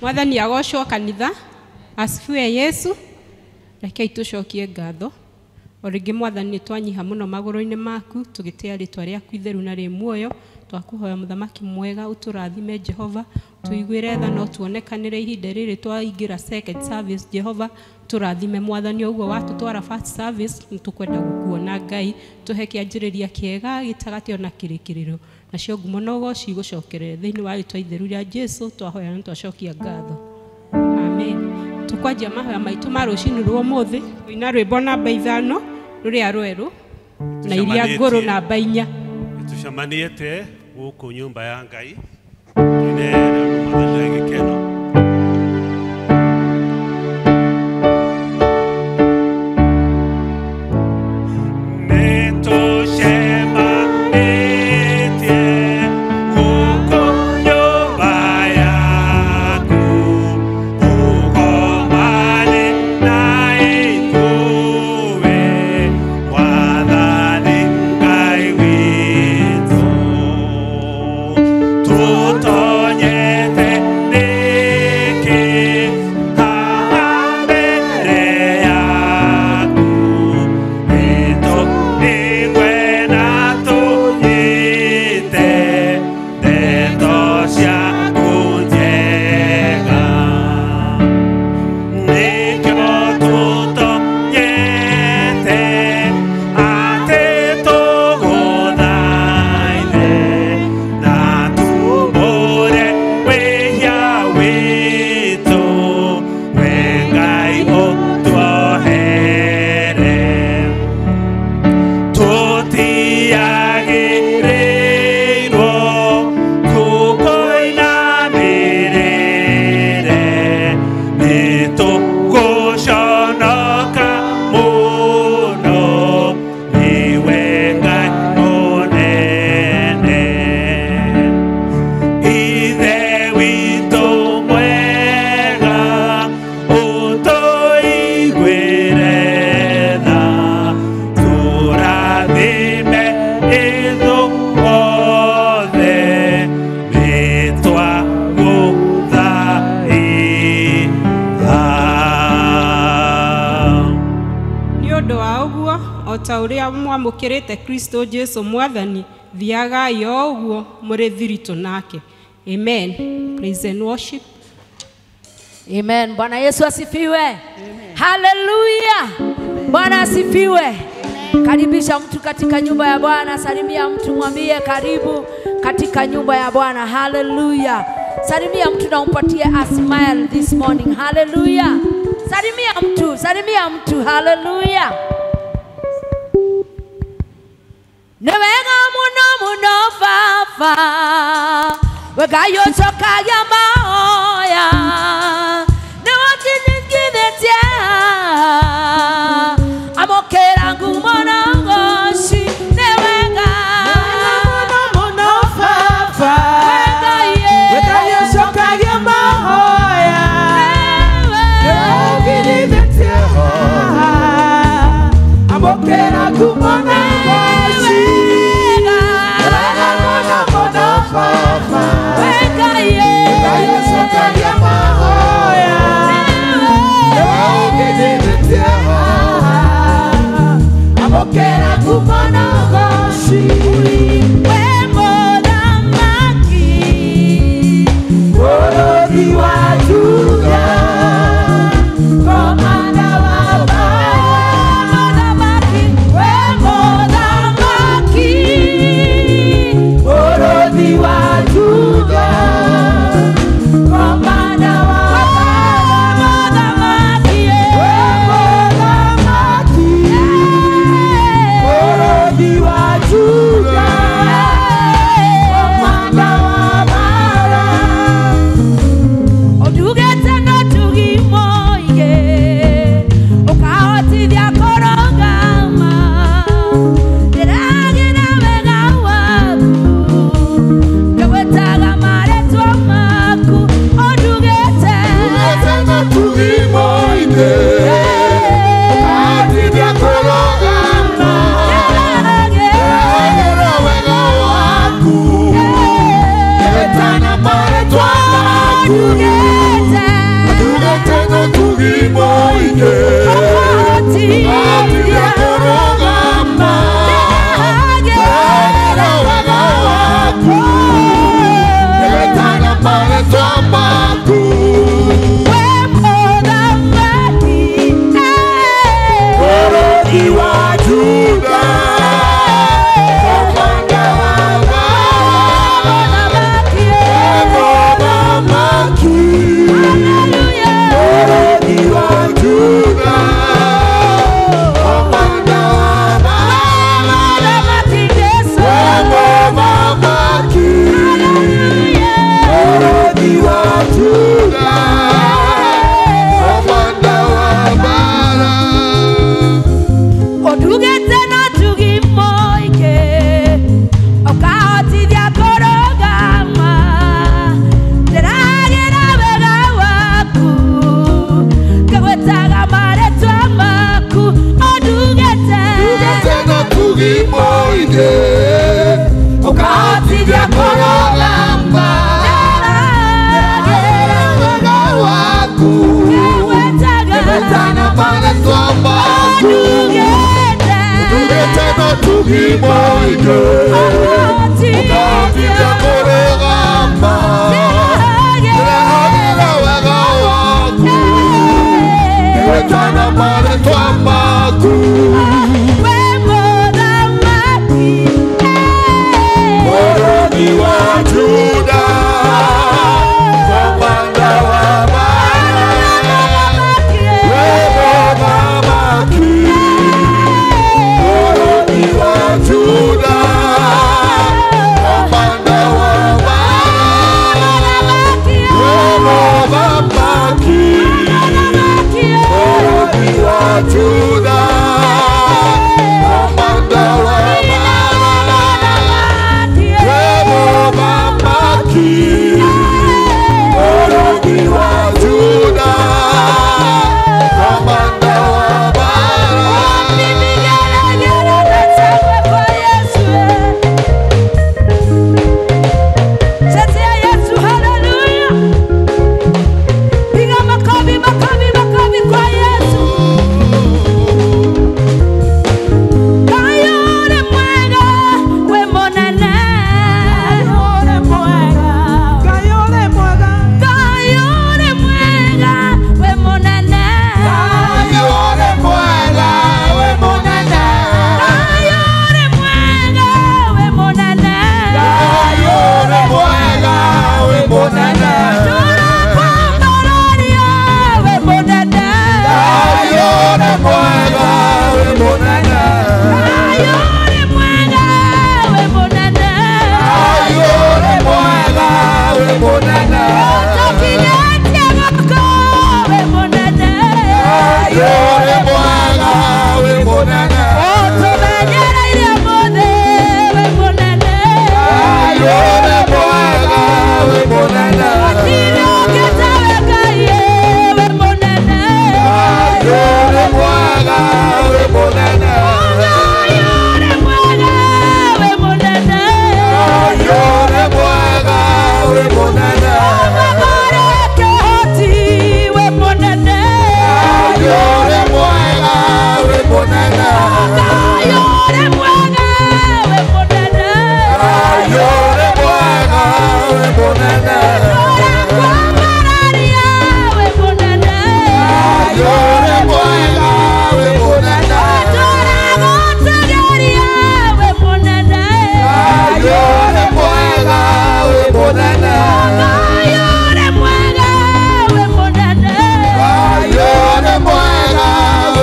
Mwathani agocwo kanitha, asifiwe Yesu. Rekei tucokie ngatho o rĩngĩ. Mwathani, nĩ twanyiha mũno magũrũ-inĩ maku, tũgĩtĩa rĩtwa rĩaku itheru na rĩ muoyo. Twakũhoya, mũthamaki mwega, ũtũrathime. Jehova, tũiguĩre tha no tuonekanĩre ihinda rĩrĩ twaingĩra second service. Jehova, tũrathime. Mwathani, ũguo watũtwara first service, nĩ tũkwenda gũkuona. Ngai, tũhe kĩanjĩrĩria kĩega, gĩtagatĩ ona kĩrĩkĩrĩro, nacio ngumo na ũgoci igũcokerere thĩinĩ wa rĩtwa itheru rĩa Jesu. Twahoya na twacokia ngatho, amen. Tũkwanjia mahoya maitũ ma rũcinĩ rwa ũmũthĩ kũina rwĩmbo namba 5 rũrĩa rwerũ na iria ngũrũ namba 4. Tucemaniĩte gũkũ nyũmba ya Ngai tũine na Mwathani gĩkeno. Nĩtũcemanĩtie gũkũ nyũmba yaku, tũgomane na ithuĩ, Mwathani Ngai witũ. Tũtonyete nĩkĩ haha mbere yaku, nĩtũigue na tũnyite ndeto ciaku njega. Nĩkĩo tũtonyete atĩ tũgũthaithe na tumbũre wĩhia witũ, we Ngai ũtuohere. Tũtiagĩrĩirwo kũkũinamĩrĩre, nĩtũgũconoka mũno, nĩwe Ngai mũnene. Ithe witũ mwega, ũtũiguĩre tha, tũrathime ithuothe, nĩtwagũthaitha. Nĩ ũndũ wa ũguo, o ta ũrĩa mwamũkĩrĩte Kristo Jesu Mwathani, thiagai o ũguo mũrĩ thiritũ nake. Amen. Praise and worship. Amen. Bwana Yesu asifiwe. Haleluya. Bwana asifiwe. Karibisha mtu katika nyumba ya Bwana, salimia mtu, mwambie karibu katika nyumba ya Bwana. Haleluya. Salimia mtu na umpatie a smile this morning. Haleluya. Salimia mtu, salimia mtu. Haleluya. Nĩ wega mũno mũno baba, we Ngai ũcokagia mahoya, nĩ ũkinyithĩtie, amũkĩra ngumo na ũgoci. Nĩ wega mũno baba, we Ngai, we Ngai ũcokagia mahoya, nĩwe ũnginyithĩtie haha, amũkĩra ngumo na ũgoci. Wega mũno mũno baba, we Ngai, Ngai. mũingĩ ũkahotithia kũrũgama wega waku nĩgwĩtana marĩtwa maku ũtugĩte na ũtugi mũingĩ ũkahotithia kũrũgama ndĩrehagĩra wega waku nĩgwĩtana marĩtwa maku Mũrũthi wa Juda komanda wa bara we mũthamaki Mũrũthi wa Juda komanda wa bara we mũthamaki Mũrũthi wa Juda komanda wa bara we mũthamaki Mũrũthi wa Juda komanda wa bara. Kayore mwega we mũnene Kayore mwega we mũnene Kayore mwega we mũnene Kayore mwega we mũnene Kayore mwega we mũnene Kayore mwega we mũnene Kayore mwega we mũnene Kayore mwega we mũnene Kayore mwega we mũnene Kayore mwega we mũnene Kayore mwega we mũnene Kayore mwega we mũnene Kayore mwega we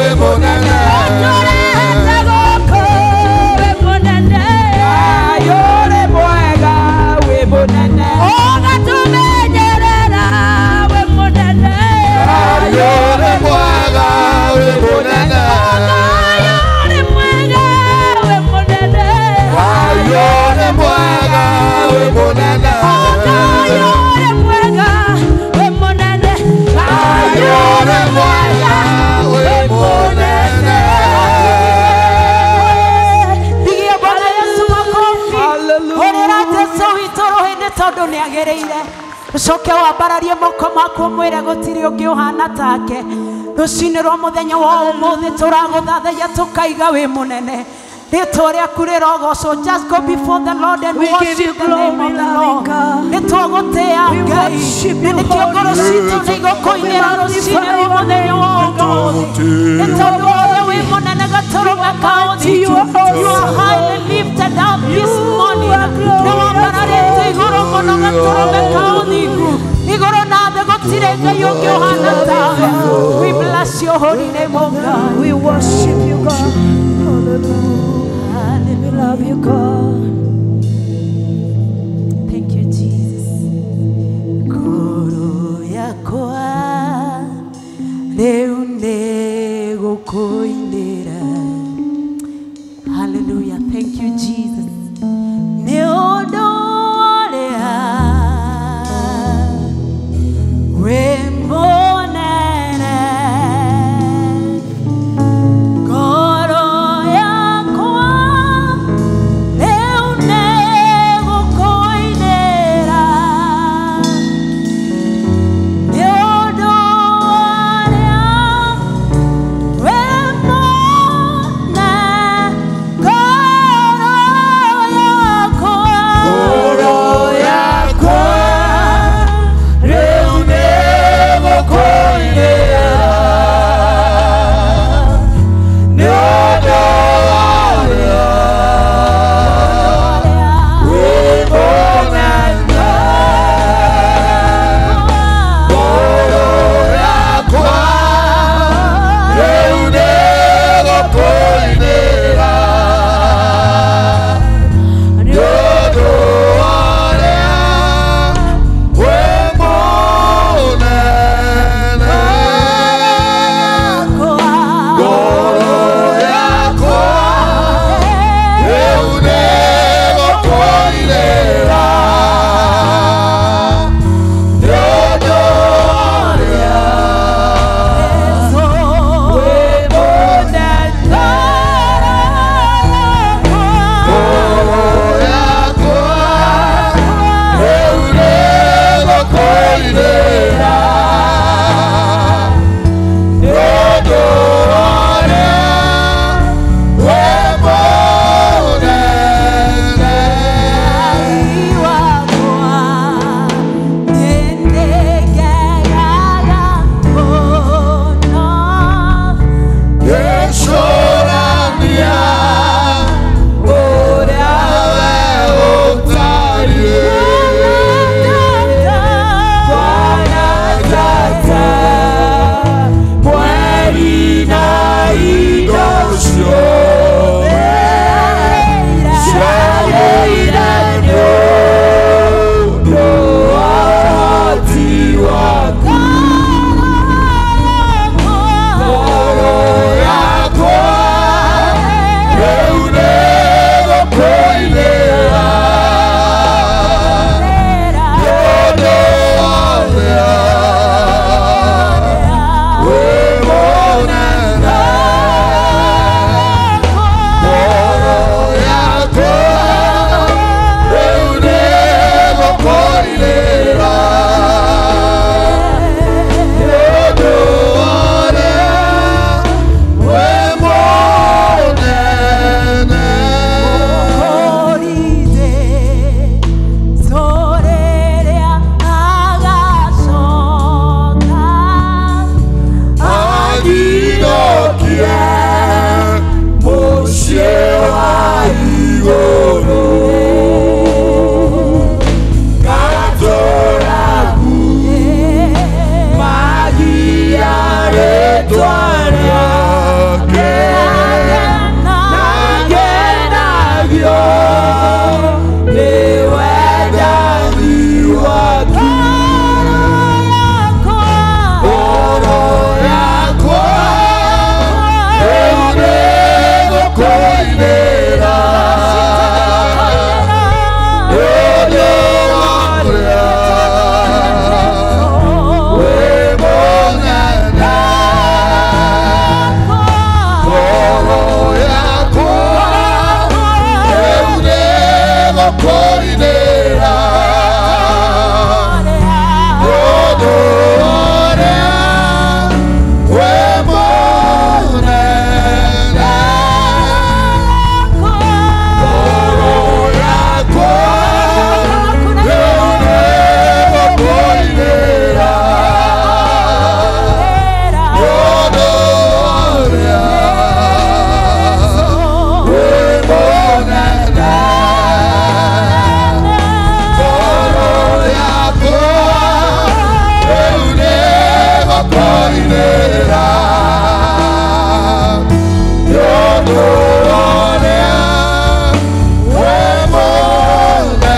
mũnene Kayore mwega we mũnene Kayore mwega we mũnene Kayore mwega we mũnene Kayore mwega we mũnene Kayore mwega we mũnene. Pigia Bwana Yesu makofi. Hũrĩra Jesũ witũ rũhĩ nĩ tondũ nĩagĩrĩire. Ũcoke wambararie moko maku ũmwĩre gũtirĩ ũngĩ ũhana take. Rũcinĩ rwa mũthenya wa ũmũthĩ tũragũthathaiya tũkaiga wĩ mũnene. Rĩtwa rĩaku rĩrogocwo. Just go before the Lord and We give worship you the name of glory, the loving Lord. God. Nĩ twagũtĩĩa We Ngai. worship Nĩ you, nĩkĩo ngoro Holy. citũ nĩ igũkũinĩra We rũcinĩ magnify rwa your mũthenya wa ũmũthĩ. Nĩ tondũ wothe wĩ mũnene gatũrũme ka ũthingu. You are highly lifted up this morning. Nĩ wambararĩte igũrũ mũno gatũrũme ka ũthingu. Igũrũ na thĩ gũtirĩ Ngai ũngĩ ũhana tawe. We bless your holy name, O God. We worship you, God. Hallelujah. We love you, God. Thank you, Jesus. Ngoro yakwa rĩu nĩ gũkũinĩra. Hallelujah. Thank you, Jesus. Nĩ ũndũ ũrĩa wĩ mũnene. Ngoro yakwa Nĩgũkũinĩra ũndũ ũrĩa wĩ mũnene. Ngoro yakwa rĩu nĩgũkũinĩra ũndũ ũrĩa wĩ mũnene. Ngoro yakwa rĩu nĩgũkũinĩra ũndũ ũrĩa wĩ mũnene.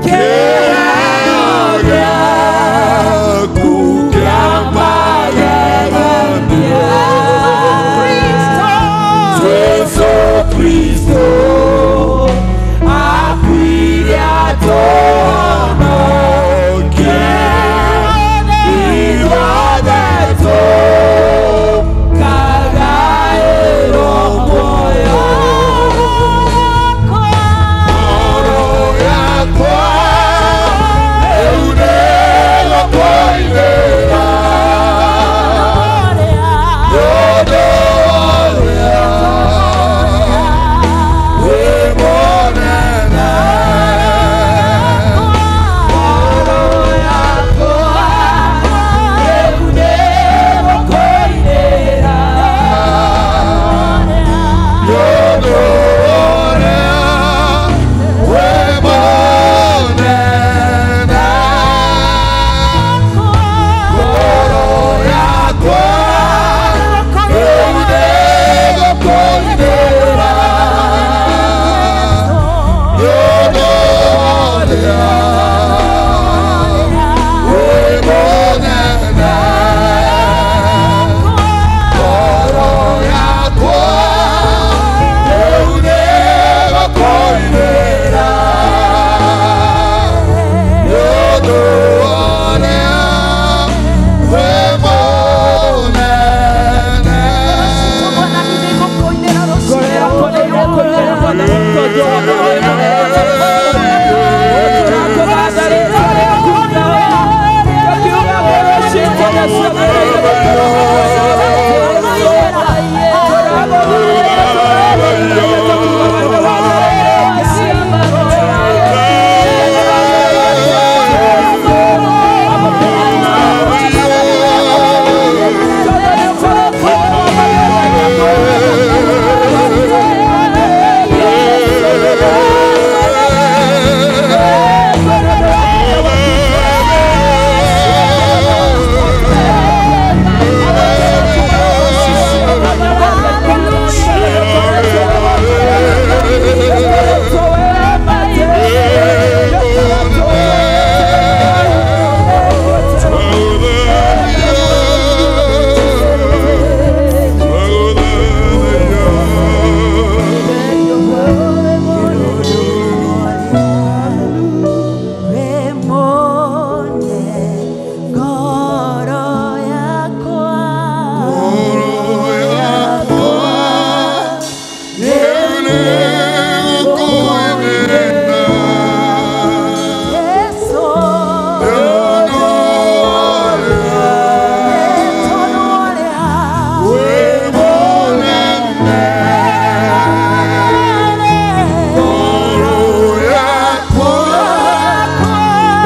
Kĩheo gĩaku kĩa magegania, Jesu Kristo akuire atũhonokie ithuothe tũkagaĩrwo muoyo. Ngoro yakwa rĩu nĩgũkũinĩra ũndũ ũrĩa wĩ mũnene. Ngoro yakwa rĩu nĩgũkũinĩra ũndũ ũrĩa wĩ mũnene. Ngoro yakwa rĩu nĩgũkũinĩra ũndũ ũrĩa wĩ mũnene. Ngoro yakwa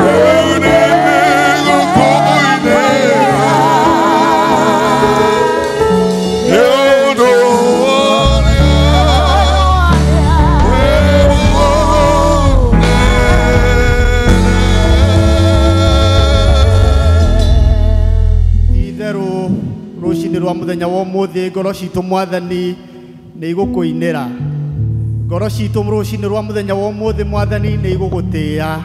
rĩu nĩgũkũinĩra ũndũ ũrĩa wĩ mũnene. Itherũ rũcinĩ rwa mũthenya wa ũmũthĩ ngoro citũ mwathani nĩ igũkũinĩra. Ngoro citũ rũcinĩ rwa mũthenya wa ũmũthĩ mwathani nĩ igũgũtĩĩa.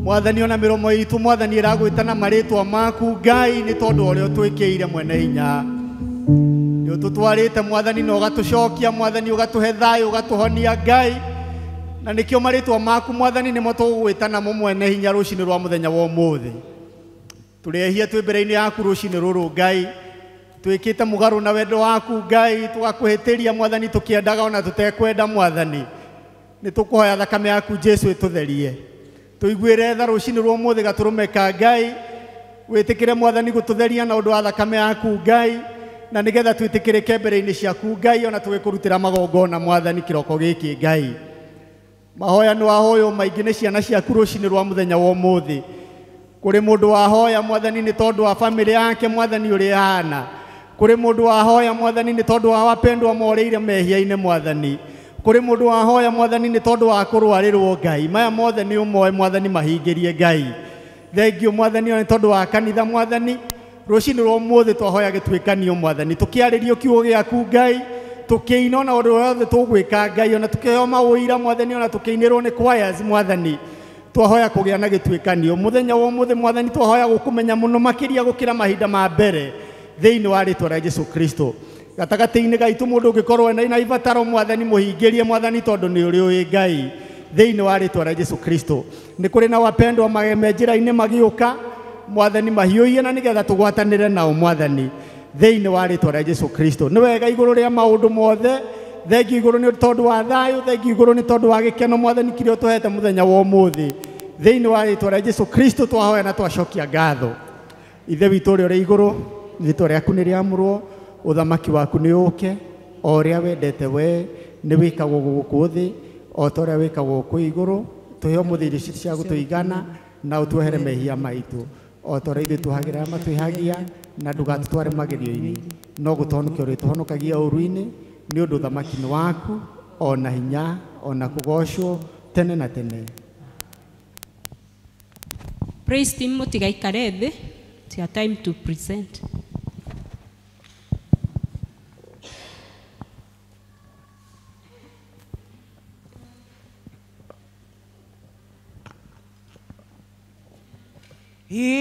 Mwathani ona mĩromo itũ mwathani ĩragwĩta na marĩtwa maku Ngai nĩ tondũ wa ũrĩa ũtwĩkĩire mwene hinya. Nĩ ũtũtwarĩte mwathani na ũgatũcokia mwathani ũgatũhe thayũ ũgatũhonia Ngai. Na nĩkĩo marĩtwa maku mwathani nĩmo tũgũgwĩta namo mwene hinya rũcinĩ rwa mũthenya wa ũmũthĩ. Tũrehia twĩ mbere-inĩ yaku rũcinĩ rũrũ Ngai, twĩkĩte mũgarũ na wendo waku Ngai, tũgakũhĩtĩria Mwathani tũkĩendaga ona tũtekwenda Mwathani. Nĩ tũkũhoya thakame yaku Jesu ĩtũtherie, tũiguĩre tha rũcinĩ rwa ũmũthĩ gatũrũme ka Ngai, wĩtĩkĩre Mwathani gũtũtheria na ũndũ wa thakame yaku Ngai, na nĩgetha twĩtĩkĩrĩke mbere-inĩ ciaku Ngai, ona tũgĩkũrutĩra magongona Mwathani kĩroko gĩkĩ Ngai. Mahoya nĩ wahoywo maingĩ nĩ ciana ciaku rũcinĩ rwa mũthenya wa ũmũthĩ. Kũrĩ mũndũ wahoya Mwathani nĩ tondũ wa bamĩrĩ yake Mwathani ũrĩa ĩhana. Kũrĩ mũndũ wahoya Mwathani nĩ tondũ wa wapendwa morĩire mehia-inĩ Mwathani. Kũrĩ mũndũ wahoya Mwathani nĩ tondũ wa kũrwarĩrwo Ngai. Maya mothe nĩ ũmoe Mwathani, mahingĩrie Ngai. Thengio Mwathani nĩ tondũ wa kanitha Mwathani. Rũcinĩ rwa ũmũthĩ twahoya gĩtuĩkanio Mwathani, tũkĩarĩrio kiugo gĩaku Ngai, tũkĩina ona ũndũ wothe tũgwĩka Ngai, ona tũkĩheo mawũira Mwathani, ona tũkĩinĩrwo nĩ choirs Mwathani, twahoya kũgĩa na gĩtuĩkanio mũthenya wa ũmũthĩ Mwathani. Twahoya gũkũmenya mũno makĩria gũkĩra mahinda ma mbere thĩinĩ wa rĩtwa rĩa Jesu Kristo. Gatagatĩ-inĩ gaitũ mũndũ ũngĩkorwo ena ibataro Mwathani, mũhingĩrie Mwathani, tondũ nĩ ũrĩ ũĩ Ngai thĩinĩ wa rĩtwa rĩa Jesu Kristo. Nĩ kũrĩ na wapendwa me njĩra-inĩ magĩũka Mwathani, mahiũhie na nĩgetha tũgwatanĩre nao Mwathani thĩinĩ wa rĩtwa rĩa Jesu Kristo. Nĩ wega igũrũ rĩa maũndũ mothe, thengio igũrũ nĩ tondũ wa thayũ, thengio igũrũ nĩ tondũ wa gĩkeno Mwathani kĩrĩa ũtũhete mũthenya wa ũmũthĩ. Thĩinĩ wa rĩtwa rĩa Jesu Kristo twahoya na twacokia ngatho. Ithe witũ ũrĩa ũrĩ igũrũ, rĩtwa rĩaku nĩ rĩamũrwo, ũthamaki waku nĩ ũũke, o ũrĩa wendete we nĩ wĩkagwo gũkũ thĩ o ta ũrĩa wĩkagwo kũu igũrũ. Tũhe ũmũthĩ irio citũ cia gũtũigana, na ũtuohere mehia maitũ o ta ũrĩa ithuĩ tuohagĩra arĩa matwĩhagia, na ndũgatũtware magerio-inĩ, no gũtũhonokia ũrĩtũhonokagia ũũru-inĩ, nĩ ũndũ ũthamaki nĩ waku, o na hinya, o na kũgocwo tene na tene. Praise team, mũtigaikare thĩ. It's your time to present.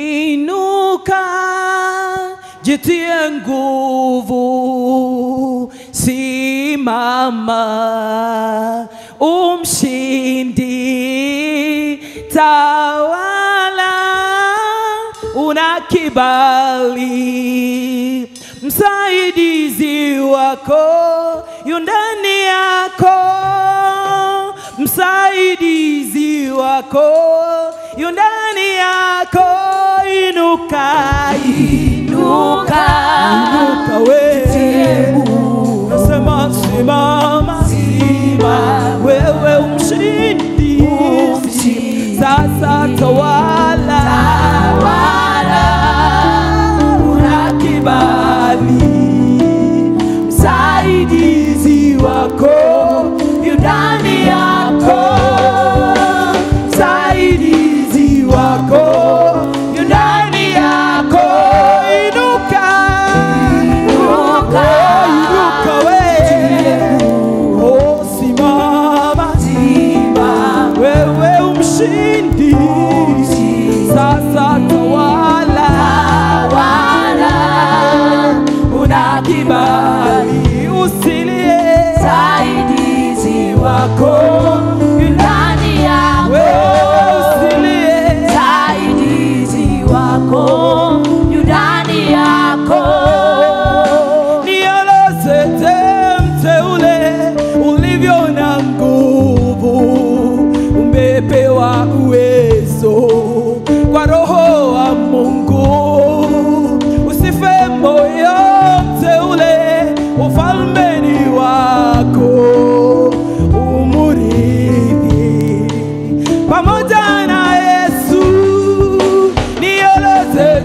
Inuka, jitie nguvu, simama, umshindi, tawala, una kibali, msaidizi wako yu ndani yako, msaidizi wako yu ndani yako. Inuka, inuka, inuka we, nasema simama, simama, wewe umshindi, sasa tawala, tawala, una kibali, msaidizi wako yu ndani yako, msaidizi wako yu ndani yako. Inuka, inuka, inuka we, oh simama, simama, wewe umshindi, sasa tawala, tawala, una kibali, usilie, msaidizi wako yu ndani yako, usilie, msaidizi wako yu ndani yako. Nieleze mteule ulivyo na nguvu, umepewa uwezo kwa Roho wa Mungu. Usife moyo mteule, ufalme ni wako, umurithi pamoja na Yesu. Nieleze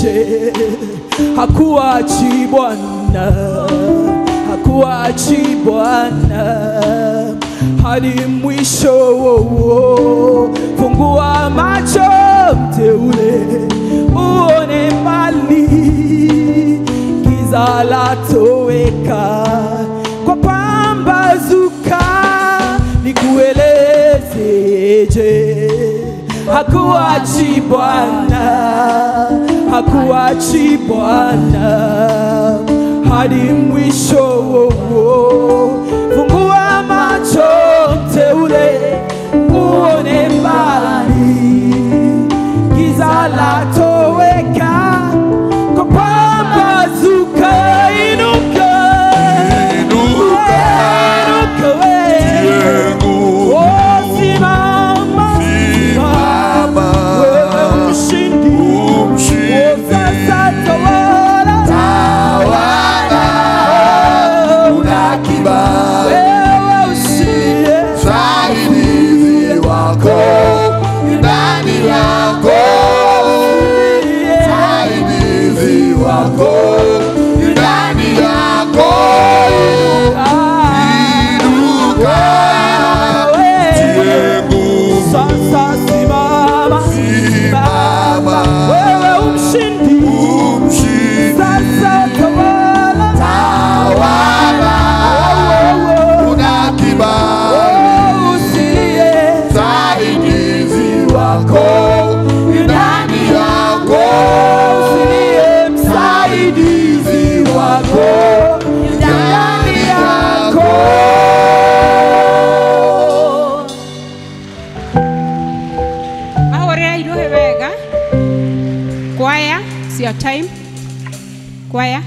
Nikuelezije, hakuachi Bwana, hakuachi Bwana hadi mwisho. Fungua macho mteule, uone mbali, giza latoweka kwa pambazuka. Nikuelezeje, hakuachi Bwana, hakuachi Bwana hadi mwisho. Fungua macho mteule, uone mbali, giza latoweka kwa pambazuka. Inuka, inuka, inuka we. Oh, simama, simama, wewe mshindi, oh, sasa tawala, tawala, una kibali, wewe usiye msaidizi wako ndani yako, msaidizi wako ndani yako. Inuka, tie nguvu, sasa simama, simama, wewe umshindi, umshindi, sasa tawala, tawala, una kibali, oh, usiye msaidizi wako ndani yako, usiye msaidizi wako ndani yako. Mahũrĩra iruhĩ wega. Choir, it's your time. Choir.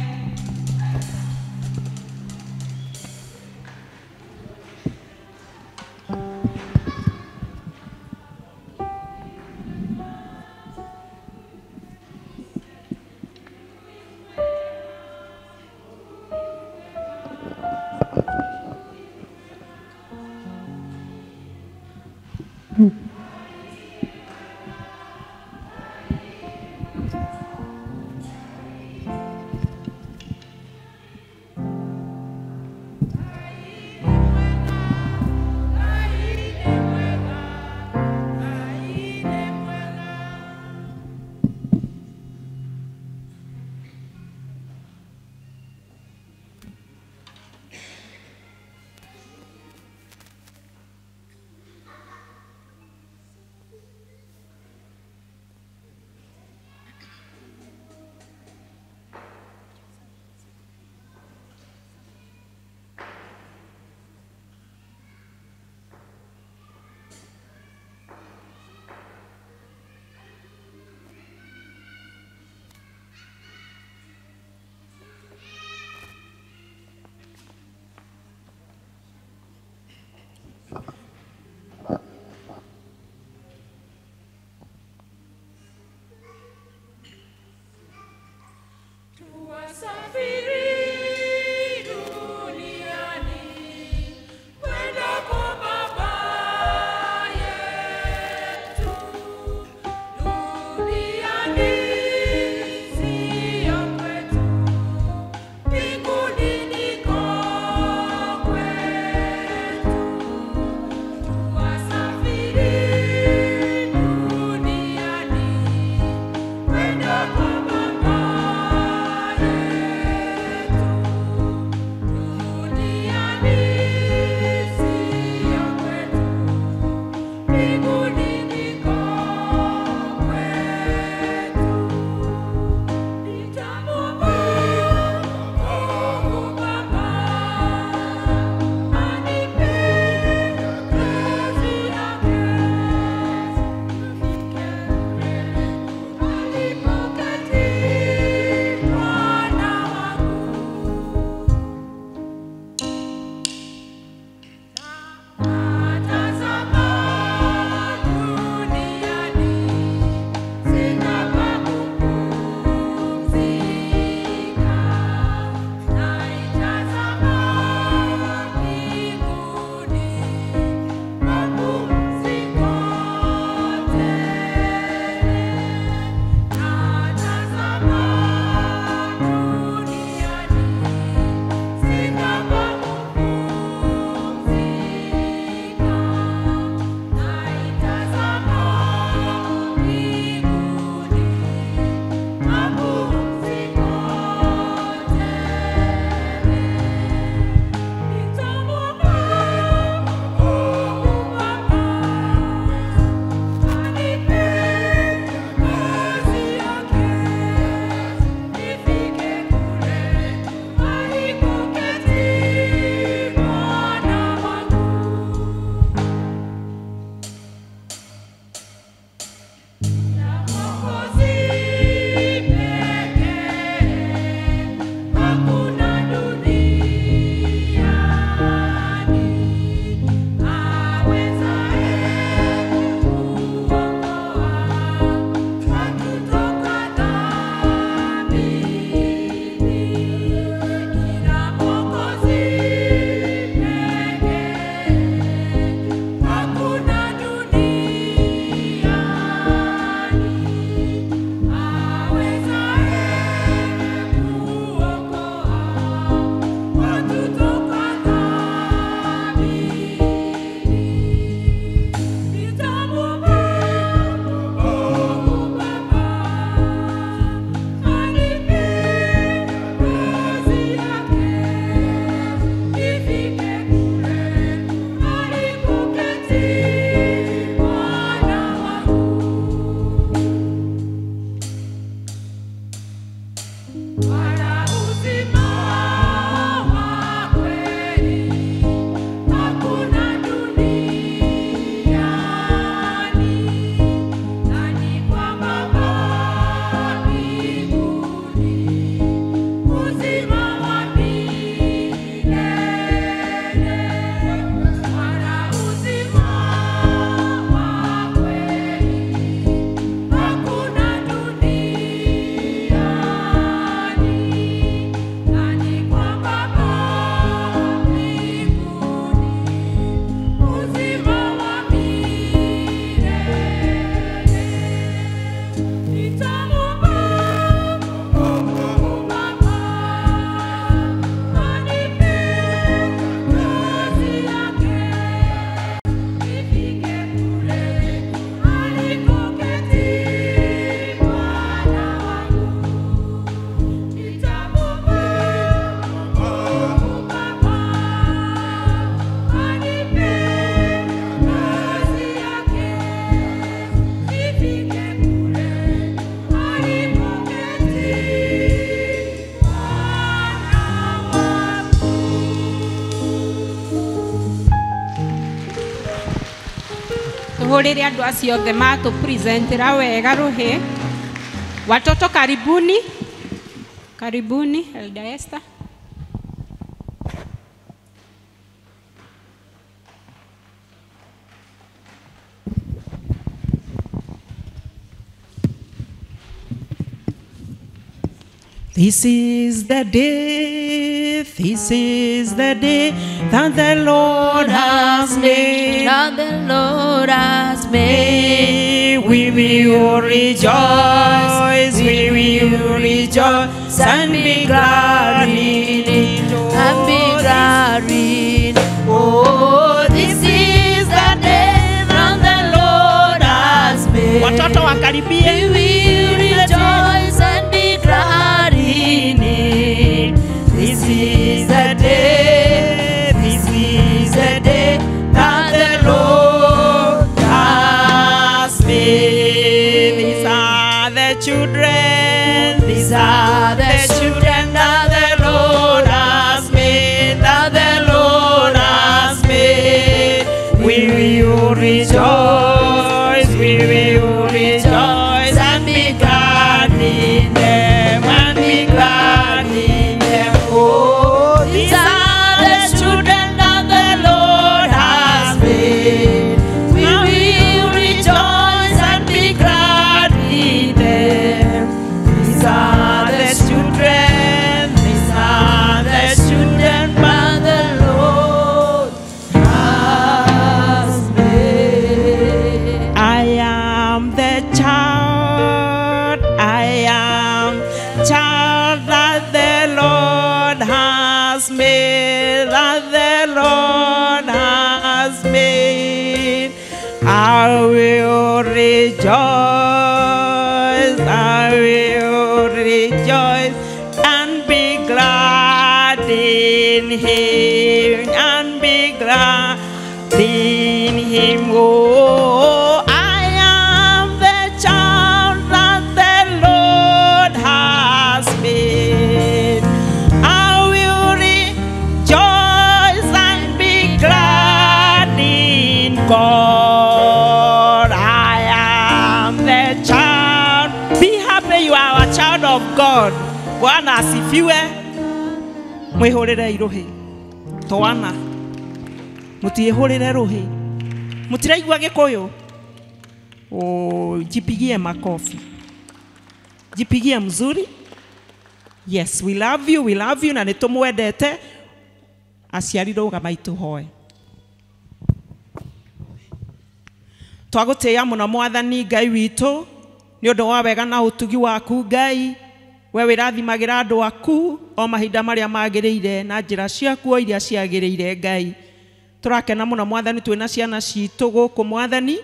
Tũhũrĩre andũ acio othe matũpresentera wega rũhĩ. Watoto karibuni. Karibuni Elder Esther. This is the day, this is the day that the Lord has made. That the Lord has made. We will rejoice, we will rejoice and be glad in it. And be glad in it. Oh, this is the day that the Lord has made. Watoto wakaribie. We will rejoice and be glad in it. This is the day, this is the day that the Lord has made. These are the children, these are the children that the Lord has made, that the Lord has made. We will rejoice, we will rejoice and be glad in them, and be glad in them. Oh, these are the children that the Lord has made. We will rejoice and be glad in them. These are the children, these are the children that the Lord has made. I am the child, I am child that the Lord has made, that the Lord has made. I will rejoice, I will rejoice and be glad in him, and be glad in him. Oh, I am the child that the Lord has made. I will rejoice and be glad in God. I am the child. Be happy, you are a child of God. Bwana asifiwe. Mwihurire iruhi. Twana. Mutihurire ruhi. Mutiraigua Gikuyu. Oh, jipigie makofi. Jipigie mzuri. Yes, we love you, we love you, na nĩtũmwendete. Aciari rũgamai tũhoe. Twagũtĩĩa mũno Mwathani Ngai witũ nĩ ũndũ wa wega na ũtugi waku Ngai. We wĩrathimagĩra andũ aku o mahinda marĩa magĩrĩire na njĩra ciaku o iria ciagĩrĩire Ngai. Tũrakena mũno Mwathani twĩna ciana citũ gũkũ Mwathani.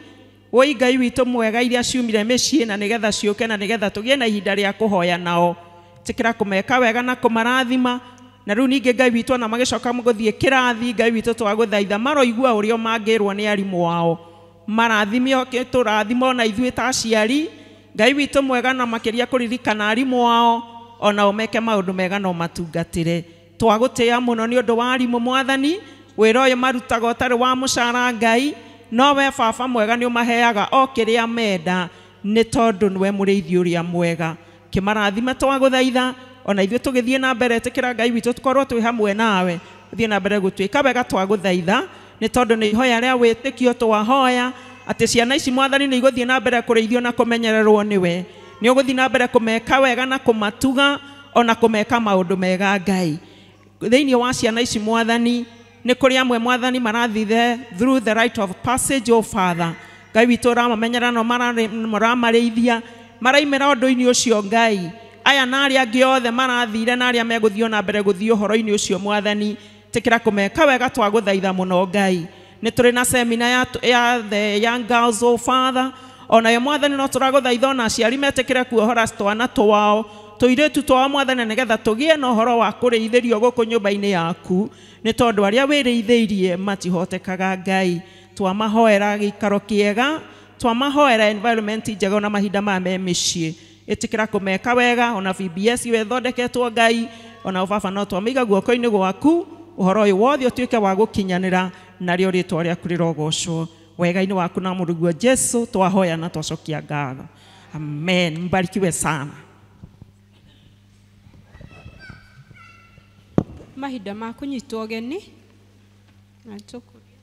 Woi Ngai witũ mwega iria ciumire mĩciĩ na nĩgetha ciũke na nĩgetha tũgĩe na ihinda rĩa kũhoya nao. Tĩkĩra kũmeka wega na kũmarathima. Na rĩu ningĩ Ngai witũ ona magĩcoka gũthiĩ kĩrathi Ngai witũ twagũthaitha maroigua ũrĩa mangĩrwo nĩ arimũ ao. Marathimio tũrathimo na ithuĩ ta aciari. Ngai witũ mwega na makĩria kũririkana arimũ ao onao meke maũndũ mega no matungatĩre. Twagũtĩĩa mũno nĩ ũndũ wa arimũ Mwathani. Wĩra ũyũ marutaga ũtarĩ wa mũcara Ngai, no we baba mwega nĩ ũmaheaga o kĩrĩa menda nĩ tondũ nĩwe mũrĩithi ũrĩa mwega. Kĩmarathime twagũthaitha ona ithuĩ tũgĩthiĩ na mbere ĩtĩkĩra Ngai witũ tũkorwo twĩ hamwe nawe. Ũthiĩ na mbere gũtuĩka wega twagũthaitha nĩ tondũ nĩ ihoya rĩa wĩtĩkio twahoya atĩ ciana ici Mwathani nĩ igũthiĩ na mbere kũrĩithio na kũmenyererwo nĩwe. Nĩ ũgũthiĩ na mbere kũmeka wega na kũmatuga ona kũmeka maũndũ mega Ngai. Thĩinĩ wa ciana ici Mwathani nĩ kũrĩ amwe Mwathani marathithe through the rite of passage, O Father. Ngai witũ ũramamenyera no maramarĩithia maraimĩra ũndũ-inĩ ũcio Ngai. Aya na arĩa angĩ othe marathire na arĩa megũthiĩ na mbere gũthiĩ ũhoro-inĩ ũcio Mwathani, tĩkĩra kũmeka wega twagũthaitha mũno Ngai. Nĩ tũrĩ na semina ya the young girls, O Father. Onayo Mwathani no tũragũthaitha ona aciari metĩkĩre kuohora twana twao tũirĩtu twao Mwathani nĩgetha tũgĩe na ũhoro wa kũrĩithĩrio gũkũ nyũmba-inĩ yaku nĩ tondũ arĩa wĩrĩithĩirie matihotekaga Ngai. Twamahoera gĩikaro kĩega, twamahoera environment njega ona mahinda maya me mĩciĩ. Ĩtĩkĩra kũmeka wega ona VBS wethondeketwo Ngai, ona baba no twamĩiga guoko-inĩ gwaku ũhoro ũyũ wothe ũtuĩke wa gũkinyanĩra narĩo rĩtwa rĩaku rĩrogocwo. Wega-inĩ waku na mũrũguo Jesu twahoya na twacokia ngatho. Amen. Mbarikiwe sana. Mahinda ma kũnyitwo ũgeni na tũkũria.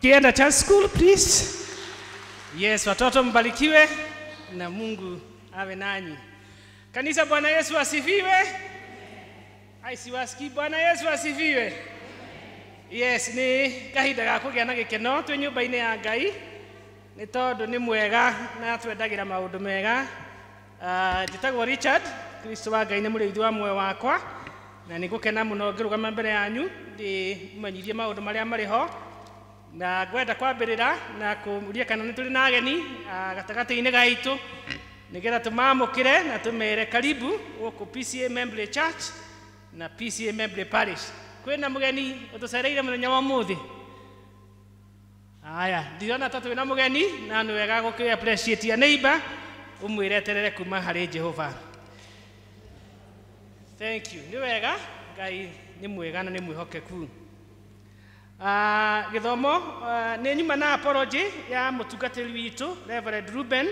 Kienda Church School, please. Yes, watoto mbarikiwe na Mungu awe nanyi. Kanisa, Bwana Yesu asifiwe. Ai, siwasikii. Bwana Yesu asifiwe. Yes, ni kahinda ga kũgĩa na gĩkeno twĩ nyũmba-inĩ ya Ngai nĩ tondũ nĩ mwega na atwendagira maũndũ mega. Njĩtagwo Richard, Kristo wa Ngai nĩ mũrĩithi wa muoyo wakwa, na nĩ ngũkena mũno ngĩrũgama mbere yanyu ndĩmũmenyirie maũndũ marĩa marĩ ho. Na ngwenda kwambĩrĩra na kũria kana nĩ tũrĩ na ageni gatagatĩ-inĩ gaitũ nĩgetha tũmamũkĩre na tũmere karibu gũkũ PCA Membley Church na PCA Membley Parish. Kwĩna mũgeni ũtũcereire mũthenya wa ũmũthĩ? Aya, ndirona ta twĩna mũgeni, na nĩ wega gũkĩ appreciate ya neighbor ũmwĩre eterere kuma harĩ Jehova. Thank you. Nĩ wega, Ngai nĩ mwega na nĩ mwĩhokeku. Gĩthomo nĩ nyuma na apology ya mũtungatĩri witũ Reverend Ruben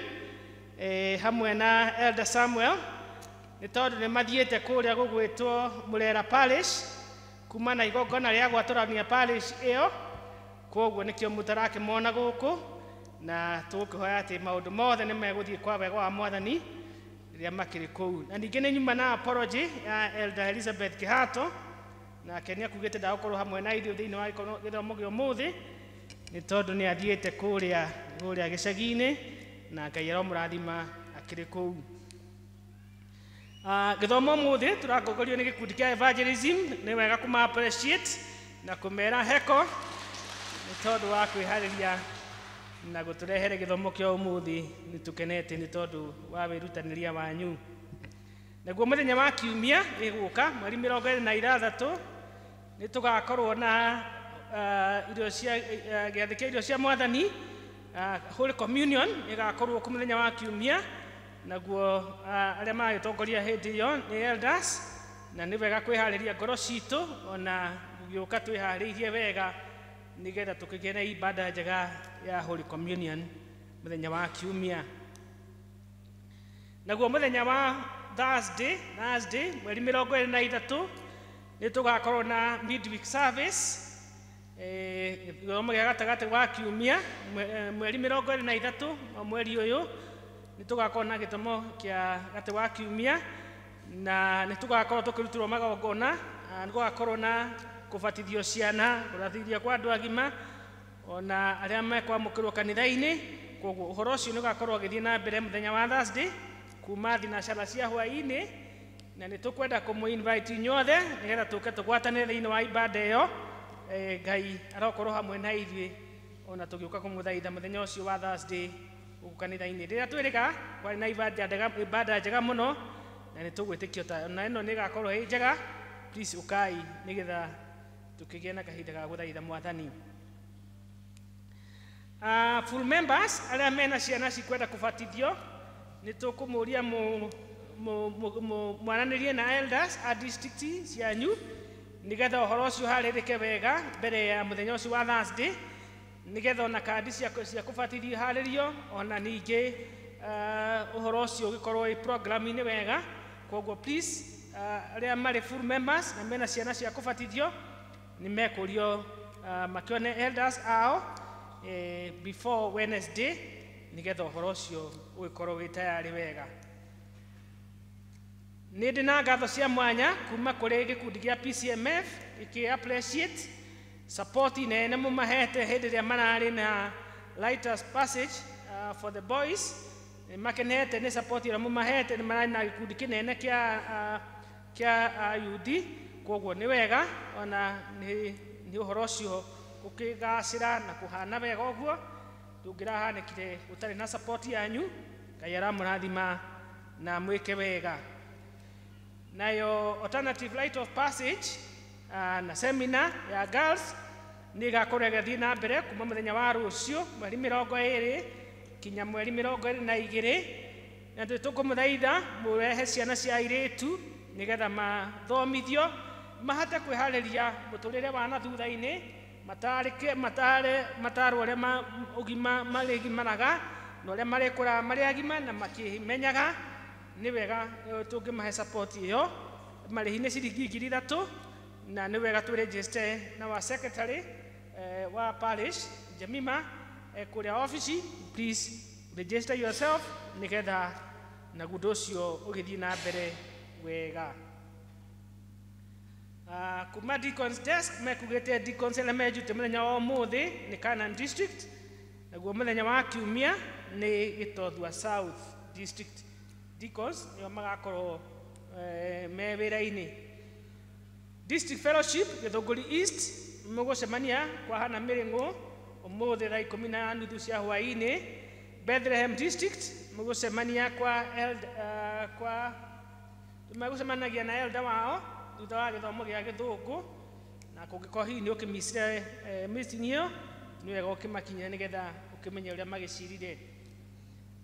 hamwe na Elder Samuel nĩ tondũ nĩ mathiĩte kũrĩa gũgwĩtwo Mũrera Parish kuma na igongona rĩa gwatũrania parish ĩyo, koguo nĩkĩo mũtarakĩmona gũkũ, na tũgũkĩhoya atĩ maũndũ mothe nĩ megũthiĩ kwa wega wa Mwathani rĩrĩa makĩrĩ kũu. Na ningĩ nĩ nyuma na apology ya Elder Elizabeth Kĩhato, nake nĩ akugĩte ndagũkorwo hamwe na ithuĩ thĩinĩ wa gĩthomo gĩa ũmũthĩ nĩ tondũ nĩ athiĩte kũrĩa gĩcagi-inĩ, na Ngai aromũrathima akĩrĩ kũu. Gĩthomo ũmũthĩ tũratongorio nĩ gĩkundi kĩa evangelism. Nĩ wega kũma appreciate na kũmera heko nĩ tondũ wa kwĩharĩria na gũtũrehere gĩthomo kĩa ũmũthĩ. Nĩ tũkenete nĩ tondũ wa wĩrutanĩria wanyu. Naguo mũthenya wa kiumia ĩgũka mweri 26 nĩ tũgakorwo na irio cia gĩathĩ kĩa irio cia Mwathani, Holy Communion ĩgakorwo kũ mũthenya wa kiumia. Naguo arĩa magĩtongoria hĩndĩ ĩyo nĩ elders, na nĩ wega kwĩharĩria ngoro citũ ona gũgĩũka twĩharĩirie wega nĩgetha tũkĩgĩe na ibada njega ya Holy Communion mũthenya wa kiumia. Naguo mũthenya wa Thursday mweri 23 nĩ tũgakorwo na midweek service, gĩthomo gĩa gatagatĩ wa kiumia mweri 23 wa mweri ũyũ nĩ tũgakorwo na gĩthomo kĩa gatĩ wa kiumia, na nĩ tũgakorwo tũkĩrutĩrwo magongona, nĩ gũgakorwo na kũbatithio ciana, kũrathithia kwa andũ agima ona arĩa mekwamũkĩrwo kanitha-inĩ. Koguo ũhoro ũcio nĩ ũgakorwo ũgĩthiĩ na mbere mũthenya wa Thursday kuma thinacara cia hwaĩ-inĩ, na nĩ tũkwenda kũmũ invite inyuothe nĩgetha tũke tũgwatanĩre thĩinĩ wa ibada ĩyo. Ngai arokorwo hamwe na ithuĩ ona tũgĩũka kũmũthaitha mũthenya ũcio wa Thursday gũkũ kanitha-inĩ. Rĩrĩa twĩrĩga kwarĩ na ibada njega mũno, na nĩ tũgwĩtĩkio ta ona ĩno nĩ ĩgakorwo ĩ njega. Please ũkai nĩgetha tũkĩgĩe na kahinda ga gũthaitha Mwathani. Full members arĩa mena ciana cikwenda kũbatithio nĩ tũkũmũria mwaranĩrie na elders a district cianyu nĩgetha ũhoro ũcio ũharĩrĩke wega mbere ya mũthenya ũcio wa Thursday, nĩgetha ona kandi cia kũbatithio iharĩrio, ona ningĩ ũhoro ũcio ũgĩkorwo ĩ program-inĩ wega. Koguo please arĩa marĩ full members na mena ciana cia kũbatithio nĩ mekũrio makĩone elders ao before Wednesday nĩgetha ũhoro ũcio ũgĩkorwo wĩ tayarĩ wega. Nĩ ndĩ na ngatho cia mwanya kuma kũrĩ gĩkundi gĩa PCMF gĩkĩ appreciate support nene mũmahete hĩndĩ ĩrĩa mararĩ na Lighters Passage for the boys. Nĩ makenete nĩ support ĩrĩa mũmahete, nĩ mararĩ na gĩkundi kĩnene kĩa ayuthi. Koguo nĩ wega ona nĩ ũhoro ũcio ũkĩgacĩra na kũhana wega ũguo ndũngĩrahanĩkire gũtarĩ na support yanyu. Ngai aramũrathima na mwĩke wega. Nayo alternative light of passage na seminar ya girls nĩ ĩgakorwo ĩgĩthiĩ na mbere kuma mũthenya wa rũciũ mweri 20 kinya mweri 22, na tũkũmũthaitha mũrehe ciana cia airĩtu nĩgetha mathomithio mahote kwĩharĩria mũtũrĩre wa na thutha-inĩ, matarĩke matarwo ũrĩa ũgima marĩgimaraga na ũrĩa marĩkũraga marĩ agima na makĩmenyaga. Nĩ wega tũngĩmahe support ĩyo. Marĩhi nĩ ciringi 3,000 na nĩ wega twĩregister na wa secretary wa parish Jemima kũrĩa ofici. Please register yourself nĩgetha naguo ũndũ ũcio ũgĩthiĩ na mbere wega. Kuma Deacons Desk mekugĩte deacons arĩa menjute mũthenya wa ũmũthĩ nĩ Canaan District, naguo mũthenya wa kiumia nĩ Gĩtothua South District Deacons nĩo magakorwo me wĩra-inĩ. District Fellowship Gĩthũngũri East mũgũcemania kwa Hana Mĩrĩng'ũ ũmũthĩ thaa 10:30 cia hwaĩ-inĩ. Bethlehem District mũgũcemania kwa kwa megũcemanagia na elder wao thutha wa gĩthomo gĩa gĩthũngũ, na kũngĩkorwo hihi nĩ ũkĩmicire meeting ĩyo nĩ wega ũkĩmakinyĩra nĩgetha ũkĩmenye ũrĩa magĩcirire.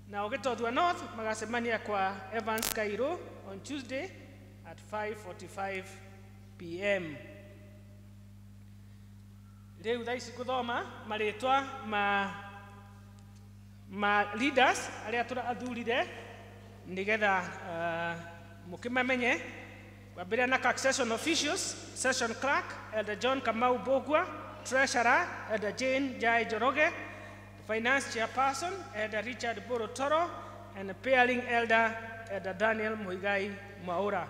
Na Gĩtothua North magacemania kwa Evans Cairo on Tuesday at 5:45 p.m. Rĩu thaa ici ngũthoma marĩtwa ma leaders arĩa tũrathurire nĩgetha mũkĩmamenye. Kwambĩrĩria na session officials: session clerk Elder John Kamau Bogwa, treasurer Elder Jane Jai Njoroge, finance chairperson Elder Richard Borotoro, and pairing elder Elder Daniel Muigai Mwaura.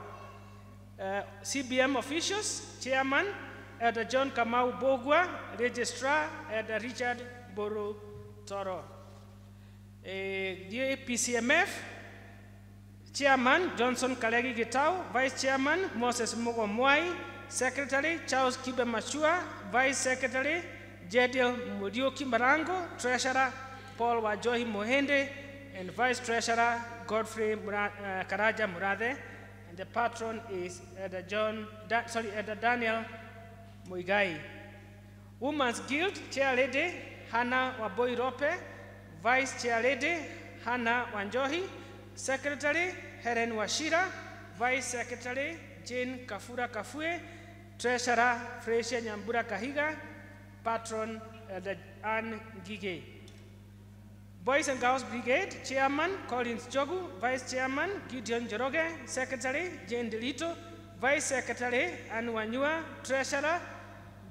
CBM officials: chairman Elder John Kamau Bogwa, registrar Elder Richard Borotoro. PCMF chairman Johnson Kalegi Gitau, vice chairman Moses Mugo Mwai, secretary Charles Kibe Machua, vice secretary Jediel Muriuki Marango, treasurer Paul Wajohi Mohende, and vice treasurer Godfrey Karaja Murathe, and the patron is Elder Elder Daniel Muigai. Women's Guild chair lady Hannah Waboi Rope, vice chair lady Hannah Wanjohi, secretary Helen Washira, vice secretary Jane Kafura Kafue, treasurer Fresia Nyambura Kahiga, patron Elder Ann Gige. Boys and Girls Brigade chairman Collins Jogu, vice chairman Gideon Njoroge, secretary Jane Delito, vice secretary Ann Wanyua, treasurer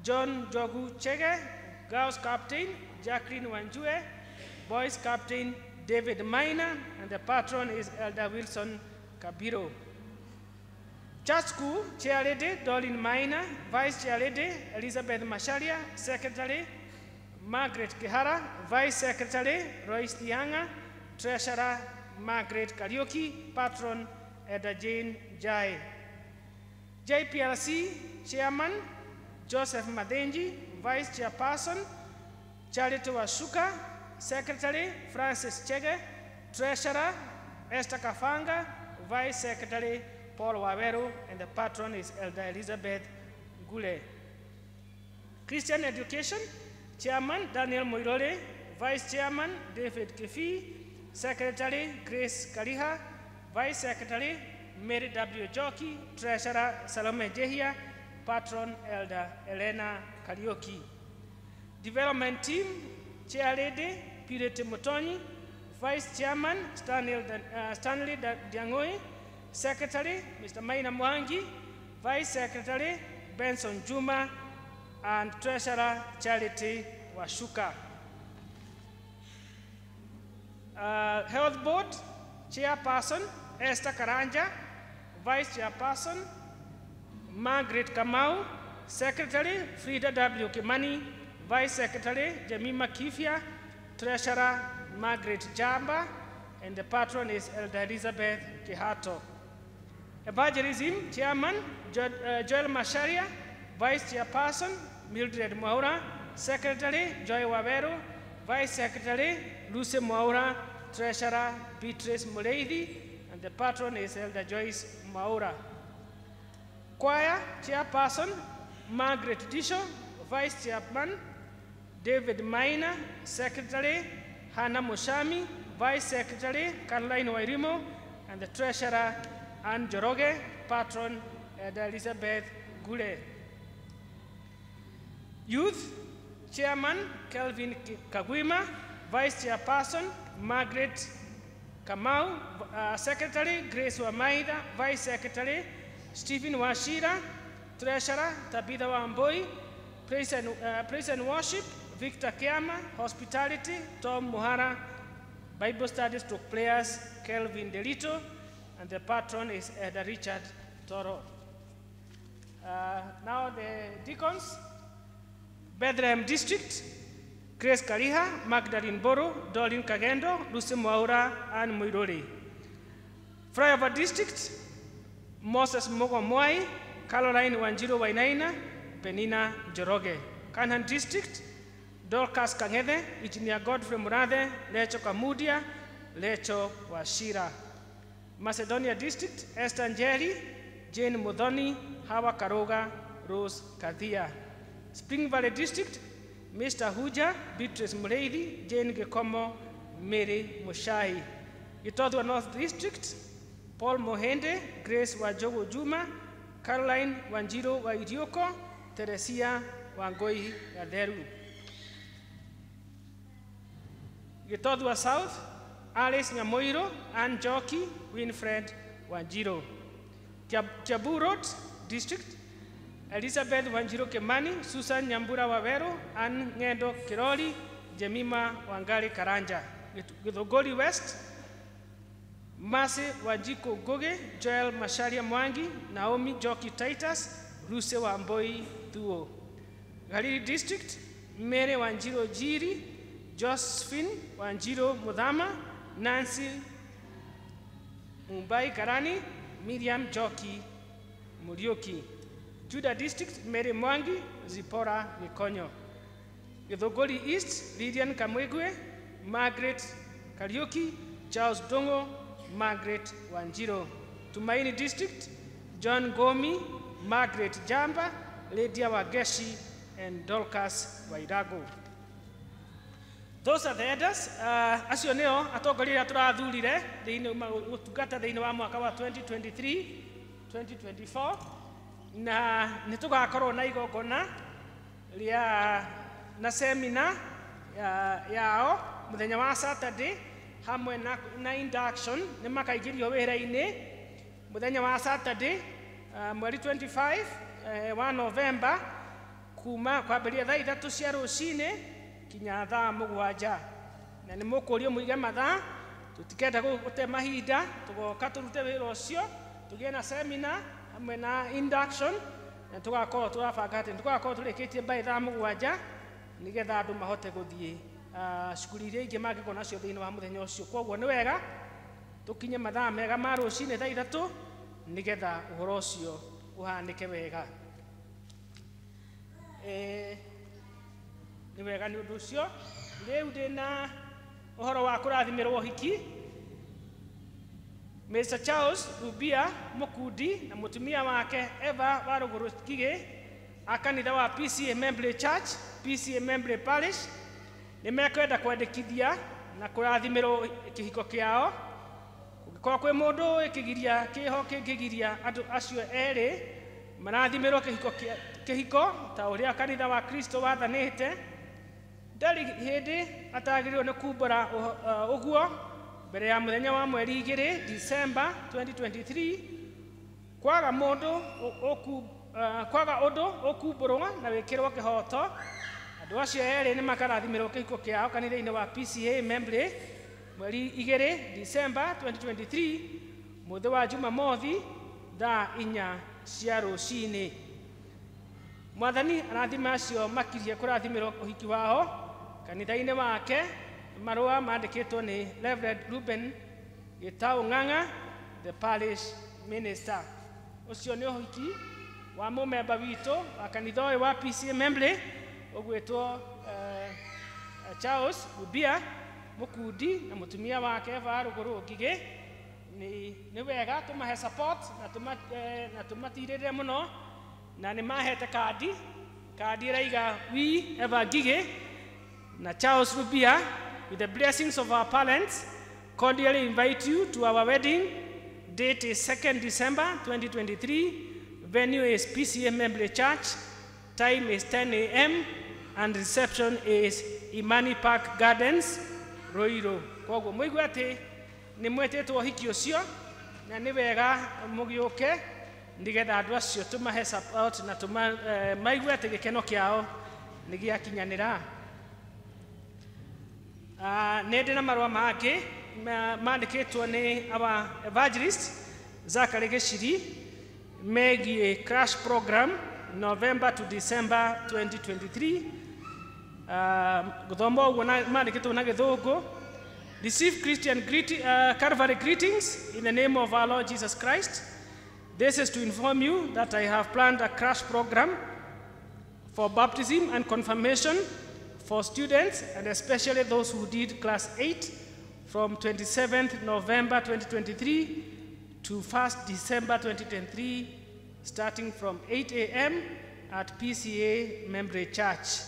John Jogu Chege, girls captain Jacqueline Wanjue, boys captain David Maina, and the patron is Elder Wilson Kabiro. Church School chair lady Doreen Maina, vice chair lady Elizabeth Masharia, secretary Margaret Kihara, vice secretary Royce Tianga, treasurer Margaret Kariuki, patron Elder Jane Jai. JPLC chairman Joseph Madenji, vice chairperson Charity Washuka, secretary Francis Chege, treasurer Esther Kafanga, vice secretary Paul Waweru, and the patron is Elder Elizabeth Gule. Christian Education chairman Daniel Moirole, vice chairman David Kefi, secretary Grace Kariha, vice secretary Mary W. Joki, treasurer Salome Jehia, patron Elder Elena Kariuki. Development team chair lady Purity Motoni, vice chairman Stanley Diangoi, secretary Mr. Maina Mwangi, vice secretary Benson Juma, and treasurer Charity Washuka. Health Board chairperson Esther Karanja, vice chairperson Margaret Kamau, secretary Frida W. Kimani, vice secretary Jemima Kifia, treasurer Margaret Jamba, and the patron is Elder Elizabeth Kihato. Evangelism chairman Joel Masharia, vice chairperson Mildred Mwaura, secretary Joy Waweru, vice secretary Lucy Mwaura, treasurer Beatrice Mureithi, and the patron is Elder Joyce Mwaura. Choir chairperson Margaret Disho, vice chairman David Maina, secretary Hannah Mushami, vice secretary Caroline Wairimo, and the treasurer Ann Njoroge, patron Elder Elizabeth Ngure. Youth Chairman Kelvin Kagwima, Vice Chairperson Margaret Kamau, Secretary Grace Wamaida, Vice Secretary Stephen Wachira, Treasurer Tabitha Wamboi, Praise and Worship Victor Kiama, Hospitality Tom Muhara, Bible Studies to Players Kelvin Delito, and the patron is Elder Richard Toro. Now the deacons. Bethlehem District, Grace Kariha, Magdalene Boro, Dolin Kagendo, Lucy Mwaura, and Muiruri. Flyover District, Moses Mogo Mwai, Caroline Wanjiru Wainaina, Penina Njoroge. Kanhan District, Dorcas Kang'ethe, Engineer Godfrey Murathe, Lecho Kamudia, Lecho Wachira. Macedonia District, Esther Njeri, Jane Muthoni, Hawa Karoga, Rose Kathia. Spring Valley District, Mr. Huja, Beatrice Mureithi, Jane Gekomo, Mary Mushai. Gitothua North District, Paul Mohende, Grace Wajogo Juma, Caroline Wanjiru Wairioko, Teresia Wangoi Gatheru. Gitothua South, Alice Nyamoiro, Ann Joki, Winfred Wanjiru. Kiambu Road District, Elizabeth Wanjiru Kimani, Susan Nyambura Waweru, Ann Ngendo Kiroli, Jemima Wangari Karanja. Githunguri West, Mercy Wanjiku Ngugi, Joel Macharia Mwangi, Naomi Joki Titus, Ruse Wamboi Thuo. Galili District, Mary Wanjiru Jiri, Josephine Wanjiru Muthama, Nancy Mumbai Karani, Miriam Joki Muriuki. Judah District, Mary Mwangi, Zipporah Gikonyo. Githunguri East, Lilian Kamwegwe, Margaret Kariuki, Charles Dongo, Margaret Wanjiru. Tumaini District, John Gomi, Margaret Jamba, Lydia Wageshi, and Dorcas Wairago. Those are the elders. Acio nĩo atongoria arĩa tũrathurire thĩinĩ gũtungata thĩinĩ wa mwaka wa 2023 2024 na nĩ tũgakorwo na igongona rĩa na semina yao mũthenya wa Saturday hamwe na induction. Nĩ makaingĩrio wĩra-inĩ mũthenya wa Saturday mweri 25 wa November kuma kwambĩrĩria thaa 3 cia rũcinĩ kinya thaa 7, na nĩ mũkũrio mũige mathaa, tũtikenda gũte mahinda, tũgoka tũrute wĩra ũcio, tũgĩe na semina hamwe na induction, na tũgakorwo tũrabanga atĩ tũgakorwo tũrĩkĩtie by thaa 7 nĩgetha andũ mahote gũthiĩ cukuru iria ingĩ mangĩkorwo nacio thĩinĩ wa mũthenya ũcio. Kwoguo nĩ wega tũkinye mathaa mega ma rũcinĩ thaa 3 nĩgetha ũhoro ũcio ũhanĩke wega. Nĩ wega nĩ ũndũ ũcio. Rĩu ndĩna ũhoro wa kũrathimĩrwo ũhiki. Mr. Charles Rubia Mukundi na mũtumia wake Eva Warũgũrũ Ngigĩ a kanitha wa PCA Membley Church, PCA Membley Parish nĩ mekwenda kwandĩkithia na kũrathimĩrwo kĩhiko kĩao. Kũngĩkorwo kwĩ mũndũ ĩkĩgiria kĩho kĩngĩgiria andũ acio erĩ marathimĩrwo kĩhiko ta ũrĩa kanitha wa Kristo wathanĩte, ndarĩ hĩndĩ atagĩrĩirwo nĩ kumbũra ũguo mbere ya mũthenya wa mweri 2 December 2023, kwaga ũndũ ũkumbũrwo na wĩkĩrwo kĩhoto. Andũ acio erĩ nĩ makarathimĩrwo kĩhiko kĩao kanitha-inĩ wa PCA Membley mweri 2 December 2023 mũthĩ wa Jumamothi thaa 4 cia rũcinĩ. Mwathani arathime acio makirie kũrathimĩrwo ũhiki wao kanitha-inĩ wake. Marũa mandĩkĩtwo nĩ Reverend Ruben Gitau Ng'ang'a, the parish minister. Ũcio nĩ ũhiki wa mũmemba witũ wa kanitha ũyũ wa PCA Membley ũgwĩtwo Charles Rubia Mukundi na mũtumia wake Eva Rũgũrũ Ngigĩ. Nĩ wega tũmahe support na tũmatirĩrĩre mũno, na nĩ mahete kandi ĩraiga we Eva Ngigĩ na Charles Rubia, with the blessings of our parents, cordially invite you to our wedding. Date is 2nd December 2023. Venue is PCA Membre Church. Time is 10 a.m. and reception is Imani Park Gardens, Ruiru. Koguo mũigue atĩ nĩ mwĩtĩtwo ũhiki ũcio na nĩ wega mũgĩũke nĩgetha andũ acio tũmahe support na maigue atĩ gĩkeno kĩao nĩ gĩakinyanĩra. Nĩ ndĩ na marũa mangĩ mandĩkĩtwo nĩ our evangelist Zachary Gĩciri megiĩ crash program November to December 2023. Gũthoma ũguo mandĩkĩtwo na Gĩthũngũ. Receive Christian Calvary greetings in the name of our Lord Jesus Christ. This is to inform you that I have planned a crash program for baptism and confirmation for students, and especially those who did class 8 from 27th November 2023 to 1st December 2023, starting from 8 a.m. at PCA Membre Church.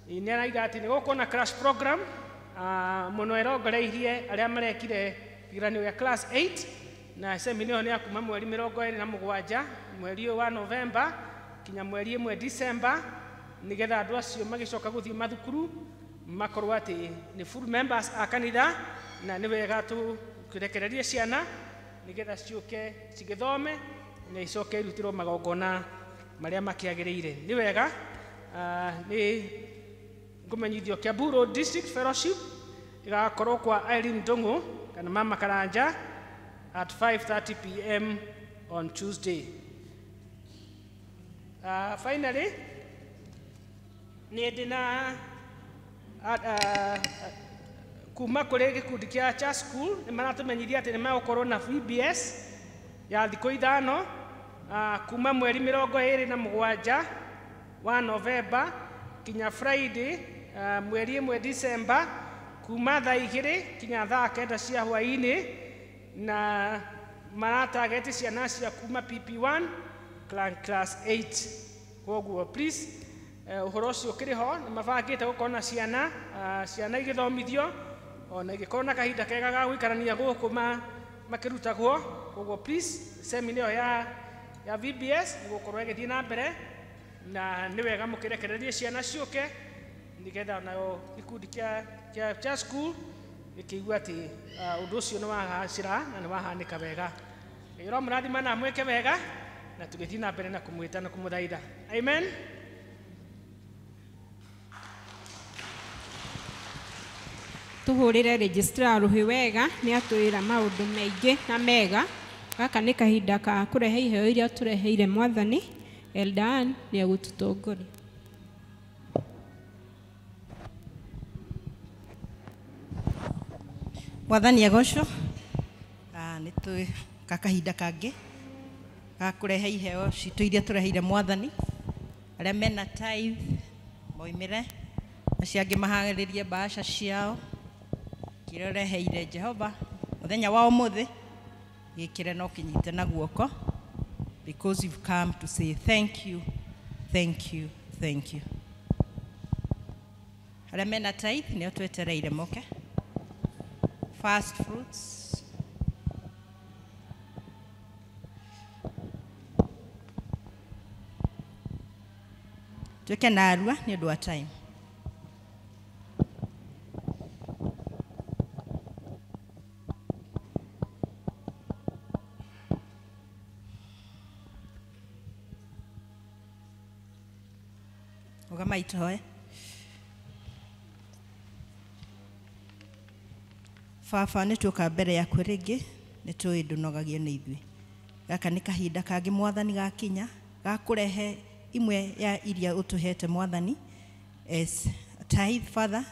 Nĩaraiga atĩ nĩ gũkorwo na crash program mũno ĩrongoreirie arĩa marekire kĩgeranio gĩa class 8 na semina ĩyo nĩ ya kuma mweri 27 mweri ũyũ wa November kinya mweri 1 December, nĩgetha andũ acio magĩcoka gũthiĩ mathukuru makorwo atĩ nĩ full members a kanitha, na nĩ wega tũrekererie ciana nĩgetha ciũke cigĩthome na icoke irutĩrwo magongona marĩa makĩagĩrĩire. Nĩ wega nĩ ngũmenyithio Kiambu Road District Fellowship ĩgakorwo kwa Irene Ndung'u kana Mama Karanja at 5:30 p.m. on Tuesday. Finally, nĩ ndĩ na kuma kũrĩ gĩkundi kĩa Church School nĩ maratũmenyithia atĩ nĩ magũkorwo na VBS ya thikũ 5 kuma mweri 27 wa November kinya Friday mweri 1 December kuma thaa 2 kinya thaa 9 cia hwaĩ-inĩ, na maratageti ciana cia kuma PP1 class 8. Koguo please ũhoro ũcio ũkĩrĩ ho nĩ mabangĩte gũkorwo na ciana ciana igĩthomithio ona igĩkorwo na kahinda kega ga gũikarania gũkũ makĩrutagwo. Koguo please seminar ĩyo ya VBS nĩ gũkorwo ĩgĩthiĩ na mbere, na nĩ wega mũkĩrekererie ciana ciũke nĩgetha nayo gĩkundi kĩa church school gĩkĩigua atĩ ũndũ ũcio nĩ wagacĩra na nĩ wahanĩka wega. Ngai ũromũrathima na amwĩke wega, na tũgĩthiĩ na mbere na kũmwĩta na kũmũthaitha. Amen. Tũhũrĩre registrar rũhĩ wega, nĩ atwĩra maũndũ maingĩ na mega. Gaka nĩ kahinda ka kũrehe iheo iria tũreheire Mwathani. Eldan nĩ egũtũtongoria. Mwathani agocwo. Nĩ twĩ kahinda kangĩ ga kũrehe iheo citũ iria tũreheire Mwathani. Arĩa mena tithe moimĩre, acio angĩ maharĩrie mbaca ciao kĩrĩa ũreheire Jehova mũthenya wa ũmũthĩ, gĩkĩre no kĩnyite na guoko, because you've come to say thank you, thank you, thank you. Arĩa mena tithe nĩo twetereire moke. First fruits. Tuweke na arua nĩ ũndũ wa time. Ũgama itoe. Baba nĩ tuoka mbere yaku rĩngĩ, nĩ tũĩ ndũnogagio nĩ ithuĩ. Gaka nĩ kahinda kangĩ Mwathani gakinya ga kũrehe imwe ya iria ũtũhete Mwathani as tithe, Father,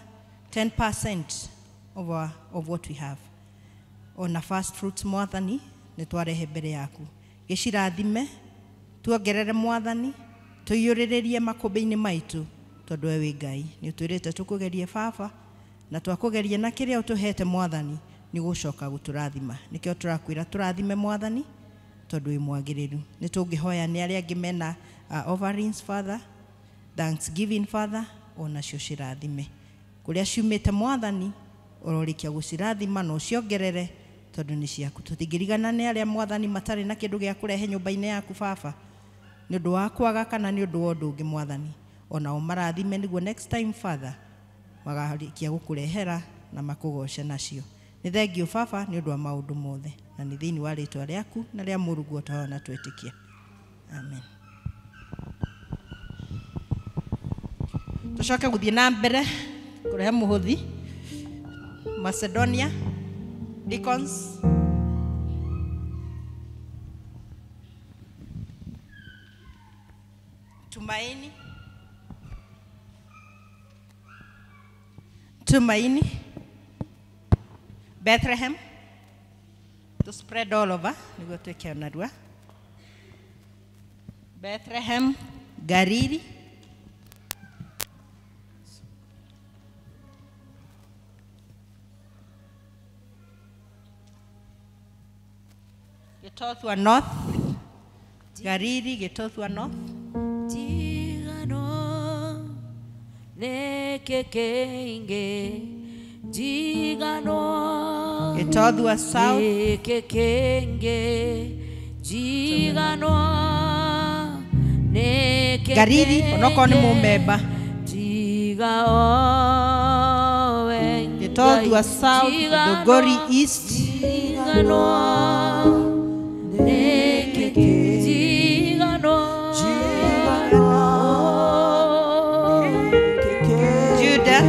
10% of what we have. Ona first fruits Mwathani nĩ twarehe mbere yaku. Gĩcirathime, tuongerere Mwathani, tũiyũrĩrĩrie makũmbĩ-inĩ maitũ, tondũ we wĩ Ngai. Nĩ ũtwĩrĩte tũkũgerie Baba, na twakũgeria na kĩrĩa ũtũhete Mwathani nĩ gũcoka gũtũrathima. Nĩkĩo tũrakwĩra tũrathime Mwathani, tondũ wĩ mwagĩrĩru. Nĩ tũngĩhoya nĩ arĩa angĩ mena offerings, Father, thanksgiving, Father, onacio cirathime. Kũrĩa ciumĩte Mwathani, ũrorĩkia gũcirathima na ũciongerere, tondũ nĩ ciaku. Tũtingĩrigana nĩ arĩa Mwathani matarĩ na kĩndũ gĩa kũrehe nyũmba-inĩ yaku Baba. Nĩ ũndũ wa kwaga kana nĩ ũndũ wa ũndũ ũngĩ Mwathani. Ona ũmarathime nĩguo next time Father magarĩkia gũkũrehera na makũgoce nacio. Nĩ thengiũ Baba nĩ ũndũ wa maũndũ mothe na nĩ thĩinĩ wa rĩtwa rĩaku na rĩa mũrũguo twahoya na twetĩkia. Amen. Tũcoke gũthiĩ na mbere kũrehe mũhũthi Macedonia Deacons. Tumaini. Tumaini. Bethlehem. To spread all over. Nĩguo twĩke narua. Bethlehem, Gariri. Gĩtothua North. Gariri, Gĩtothua North. Tigano nekekenge Jigano Gĩtothua South. Nekekenge Jigano nekekenge Gariri, onokorwo nĩ mũmemba. Jiga owe Gĩtothua South, Githũngũri East. Jigano nekeke Jigano Judah.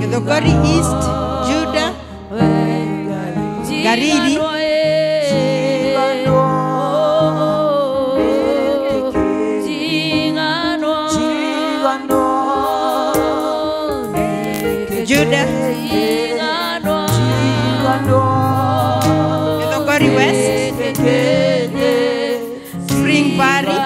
Githũngũri East, Judah, Gariri. Judah, Githũngũri West, Spring Valley.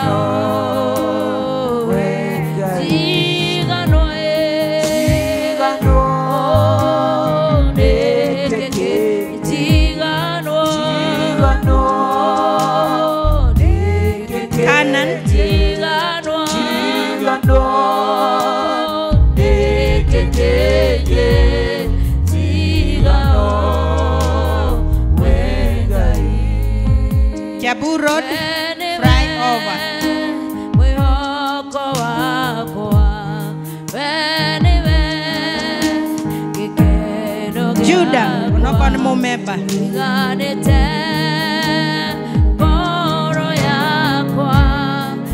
Canaan. Kiambu Road, flyover. Judah, onokorwo nĩ mũmemba.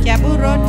Kiambu Road.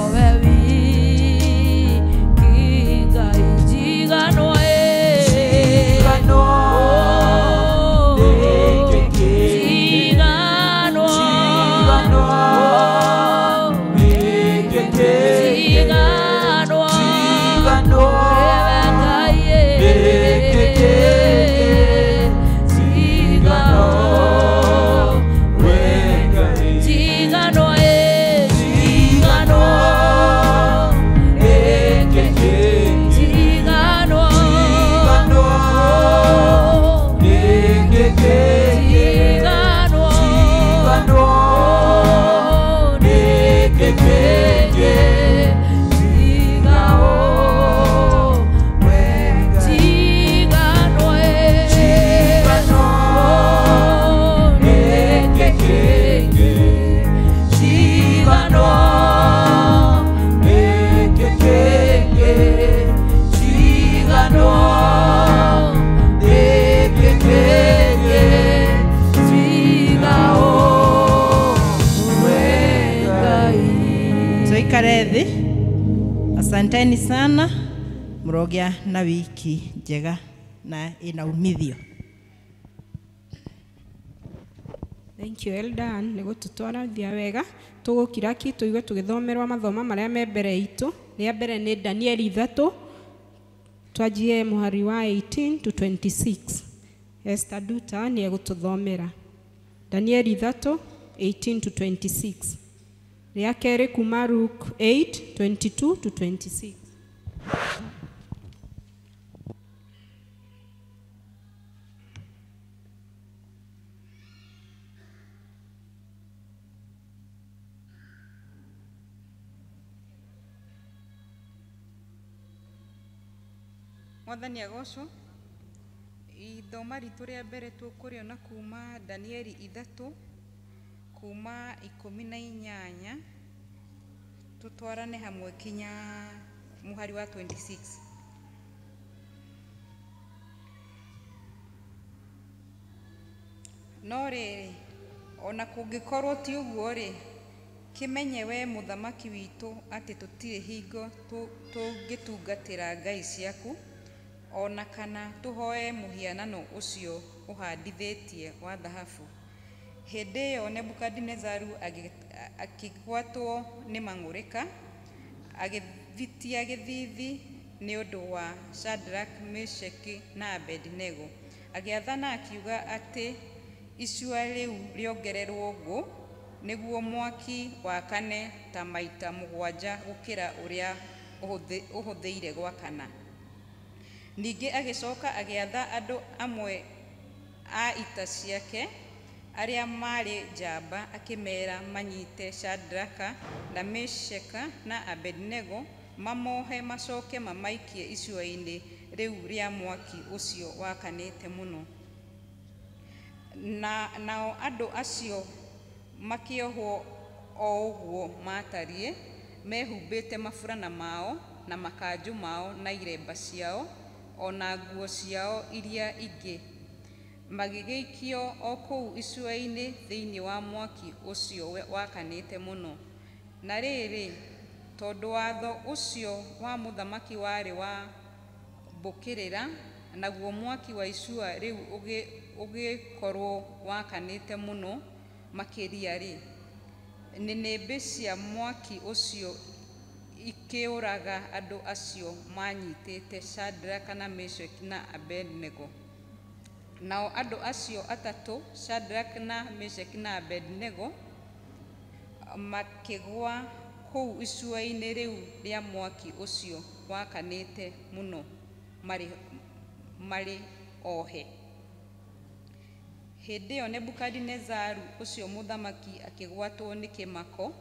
Tuikare thĩ. Asanteni sana, mũrogĩa na wiki njega na ĩna umithio. Thank you Elder, nĩ gũtũtwarithia wega. Tũgũkira ki tũigue tũgĩthomerwo mathomo marĩa me mbere itũ. Rĩa mbere nĩ Danieli 3, twanjie mũhari wa 18 to 26. Esther Duta nĩ egũtũthomera. Danieli 3, 18 to 26. Rĩa kerĩ kuma Luke 8, 22 to 26. Mwathani agocwo. Ithoma ritũ rĩa mbere tũkũrĩona kuma Danieli 3 kuma 18 tutwarane hamwe kinya muhari wa 26. No rĩrĩ, ona kũngĩkorwo ti ũguo rĩ, kĩmenye we mũthamaki witũ atĩ tũtirĩ hingo tũngĩtungatĩra ngai ciaku ona kana tũhoe mũhianano ũcio ũhandithĩtie wa thahabu. Hĩndĩ ĩyo Nebukadinezaru akĩgwatwo nĩ mang'ũrĩka, agĩthitia gĩthithi nĩ ũndũ wa Shadrach, Meshaki na Abednego. Agĩathana akiuga atĩ icua rĩu rĩongererwo ngũ nĩguo mwaki wakane ta maita 7 gũkĩra ũrĩa ũhũthĩire gwakana. Ningĩ agĩcoka agĩatha andũ amwe a ita ciake arĩa maarĩ njamba, akĩmeera manyite Shadraka na Meshaka na Abednego, mamohe macoke mamaikie icua-inĩ rĩu rĩa mwaki ũcio wakanĩte mũno. Nao andũ acio makĩohwo o ũguo maatariĩ, mehumbĩte maburana mao na makanjũ mao na iremba ciao o na nguo ciao iria ingĩ, magĩgĩikio o kũu icua-inĩ thĩinĩ wa mwaki ũcio wakanĩte mũno. Na rĩrĩ, tondũ watho ũcio wa mũthamaki warĩ wa mbũkĩrĩra, naguo mwaki wa icua rĩu ũgĩkorwo wakanĩte mũno makĩria-rĩ, nĩnĩmbĩ cia mwaki ũcio ikĩũraga andũ acio maanyitĩte Shadraka na Meshaki na Abednego. Nao andũ acio atatũ, Shadraka na Meshaki na Abednego, makĩgũa kũu icua-inĩ rĩu rĩa mwaki ũcio wakanĩte mũno marĩ ohe. Hĩndĩ ĩyo Nebukadinezaru ũcio mũthamaki akĩgwatwo nĩ kĩmako,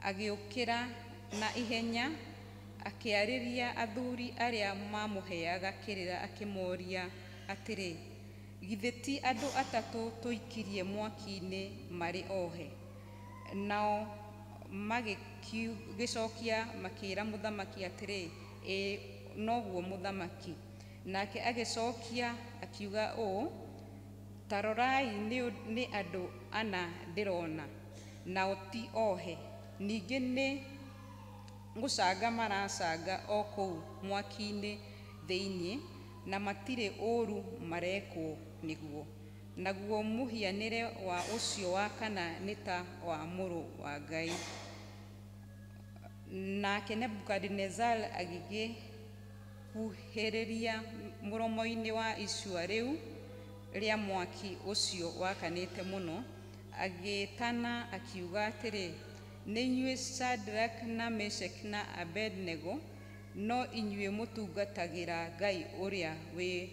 agĩũkĩra na ihenya, akĩarĩria athuri arĩa mamũheaga kĩrĩra akĩmoria atĩrĩ, githĩ ti andũ atatũ tũikirie mwaki-inĩ marĩ ohe? Nao magĩgĩcokia makĩĩra mũthamaki atĩrĩ, ĩĩ noguo mũthamaki. Nake agĩcokia akiuga ũũ, ta rorai, nĩ andũ ana ndĩrona, nao ti ohe, ningĩ nĩ gũcanga maracanga o kũu mwaki-inĩ thĩinĩ, na matirĩ ũũru marekwo nĩguo. Naguo mũhianĩre wa ũcio wa kana nĩ ta wa mũrũ wa Ngai. Nake Nebukadinezar agĩgĩkuhĩrĩria mũromo-inĩ wa icua rĩu rĩa mwaki ũcio wakanĩte mũno, agĩĩtana akiuga atĩrĩ, nĩ inyuĩ Shadrach na Meshaki na Abednego, no inyuĩ mũtungatagĩra Ngai ũrĩa wĩ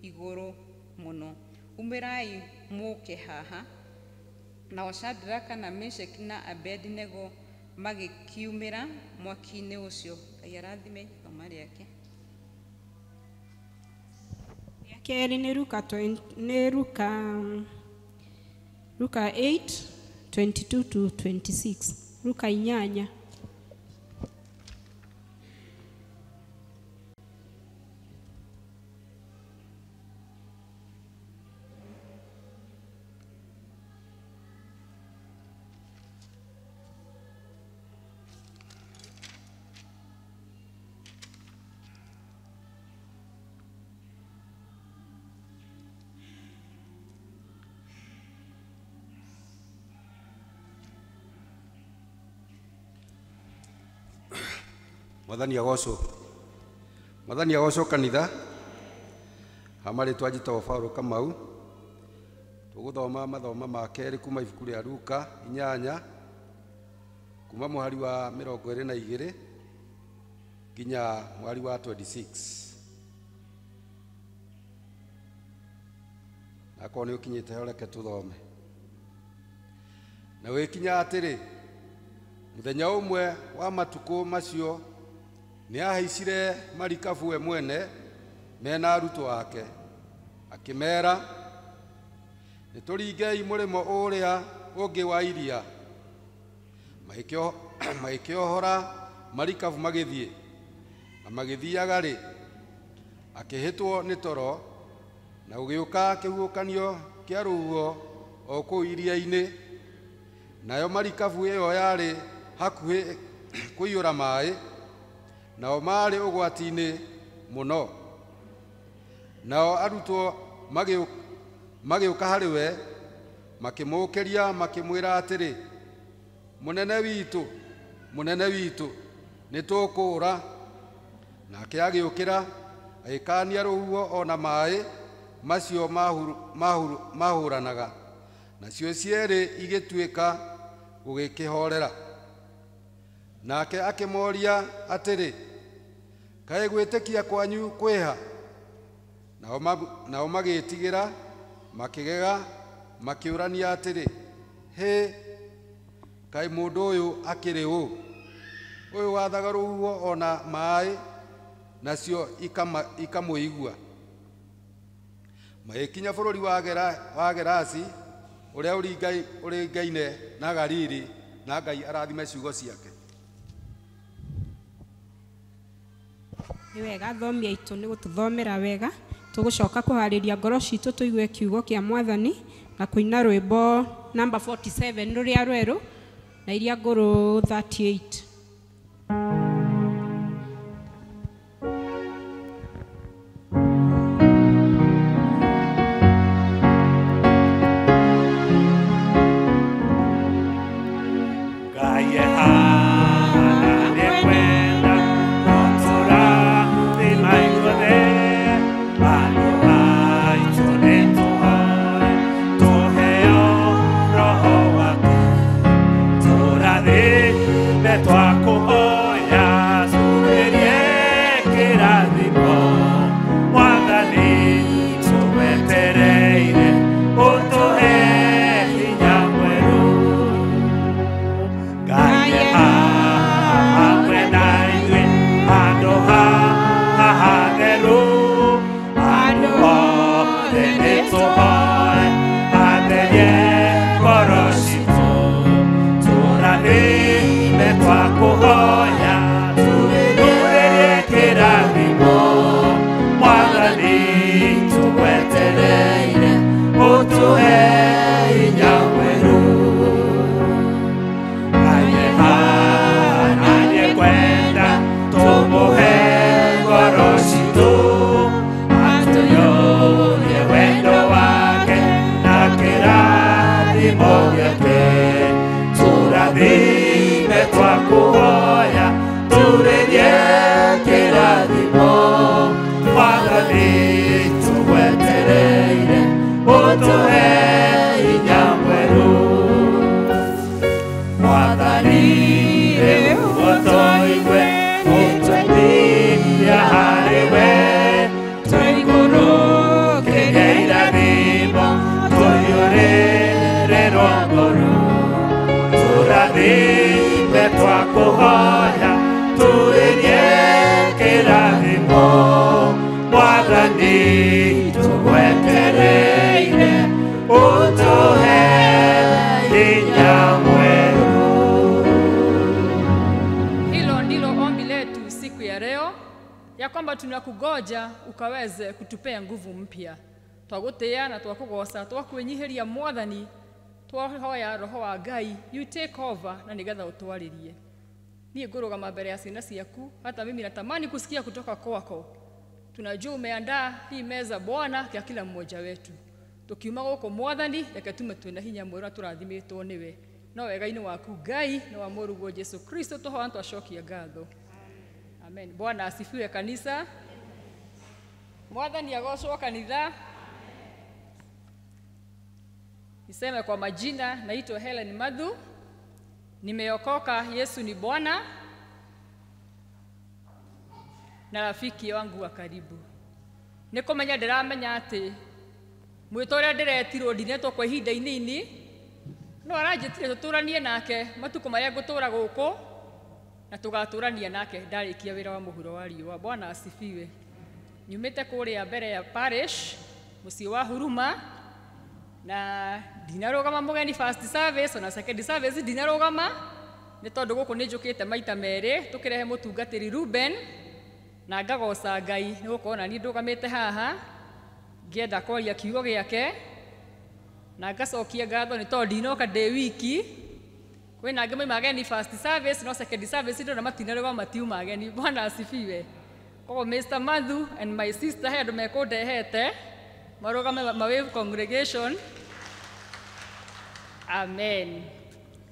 igũrũ mũno. Umĩrai mũũke haha. Nao Shadraka na Meshaki na Abednego magĩkiumĩra mwaki-inĩ ũcio. Ngai arathime ithoma rĩake. Rĩa kerĩ nĩ Luka 8:22 to 26. Luka 8. Mwathani agocwo. Mwathani agocwo kanitha. Hama rĩtwa njĩtagwo Paul Kamau. Tũgũthoma mathoma ma kerĩ kuma ibuku rĩa Luka 8 kuma mũhari wa 22 nginya mũhari wa 26. Na akorwo nĩ ũkinyĩte ho reke tũthome. Na wĩkinya atĩrĩ, mũthenya ũmwe wa matukũ macio nĩ ahaicire marikabu we mwene mena arutwo ake. Akĩmeera, nĩtũringei mũrĩmo ũrĩa ũngĩ wa iria. Magĩkĩohora marikabu magĩthiĩ. Na magĩthiaga-rĩ, akĩhĩtwo nĩ toro, na gũgĩũka kĩhuhũkanio kĩa rũhuho o kũu iria-inĩ, nayo marikabu ĩyo yarĩ hakuhĩ kũiyũra maaĩ, nao maarĩ ũgwati-inĩ mũno. Nao arutwo magĩũka harĩ we, makĩmũũkĩria makĩmwĩra atĩrĩ, mũnene witũ, mũnene witũ, nĩtũkũũra. Nake agĩũkĩra agĩkaania rũhuho o na maaĩ macio mahũranaga, nacio cierĩ igĩtuĩka gũgĩkĩhorera. Nake akĩmoria atĩrĩ, kaĩ gwĩtĩkia kwanyu kwĩha? Nao magĩĩtigĩra, makĩgega, makĩũrania atĩrĩ, hĩ, kaĩ mũndũ ũyũ akĩrĩ ũ? Ũyũ wathaga rũhuho o na maaĩ, nacio ikamũigua. Magĩkinya bũrũri wa Gerasi, ũrĩa ũringaine na Galili, na Ngai arathime ciugo ciake. Nĩ wega thomi aitũ nĩ gũtũthomera wega. Tũgũcoka kũharĩria ngoro citũ tũigue kiugo kĩa Mwathani na kũina rwĩmbo namba 47 rũrĩa rwerũ na iria ngũrũ 38. Hilo ndilo ombi letu siku ya leo, ya kwamba tunakugoja ukaweze kutupea nguvu mpya. Twagutia na twakugoca, twakwinyihiria Mwathani, twahoya Roho wa Ngai, you take over na nigetha utwaririe. Niĩ ngũrũgama mbere ya ciana ciaku, hata mimi natamani kusikia kutoka kwako. Tunajua umeandaa hii meza Bwana ya kila mmoja wetu. Tukiuma gũkũ Mwathani, reke tume twĩna hinya mwerũ na tũrathimĩtwo nĩwe. No wega-inĩ waku Ngai na wa mũrũguo Jesu Kristo tũhoya twacokia ngatho. Amen. Bwana asifiwe kanisa. Mwathani agocwo kanitha. Niseme kwa majina, naitwa Helen Madhu. Nimeokoka, Yesu ni Bwana na rafiki wangu wa karibu. Nĩkũmenya ndĩramenya atĩ mwĩto ũrĩa ndĩretirwo ndinetwo kwa ihinda inini, no aranjĩtire tũtũranie nake matukũ marĩa ngũtũra gũkũ, na tũgatũrania nake ndarĩkia wĩra wa mũhuro wa riũa. Bwana asifiwe. Nyumĩte kũrĩa mbere ya parish, Muciĩ wa Huruma na ndinarũgama mũgeni first service ona second service ndinarũgama nĩ tondũ gũkũ nĩ njũkĩte maita merĩ tũkĩrehe mũtungatĩri Ruben na ngagoca Ngai nĩ gũkorwo na niĩ ndũgamĩte haha ngĩenda kwaria kiugo gĩake na ngacokia ngatho nĩ tondũ ndinoka ndĩ wiki. Kwĩna angĩ mauma ageni first service no second service ndona matinarũgama matiuma ageni. Bwana asifiwe. Koguo Mr. Mathu and my sister he andũ mekũndehete marũgame mawave congregation. Amen.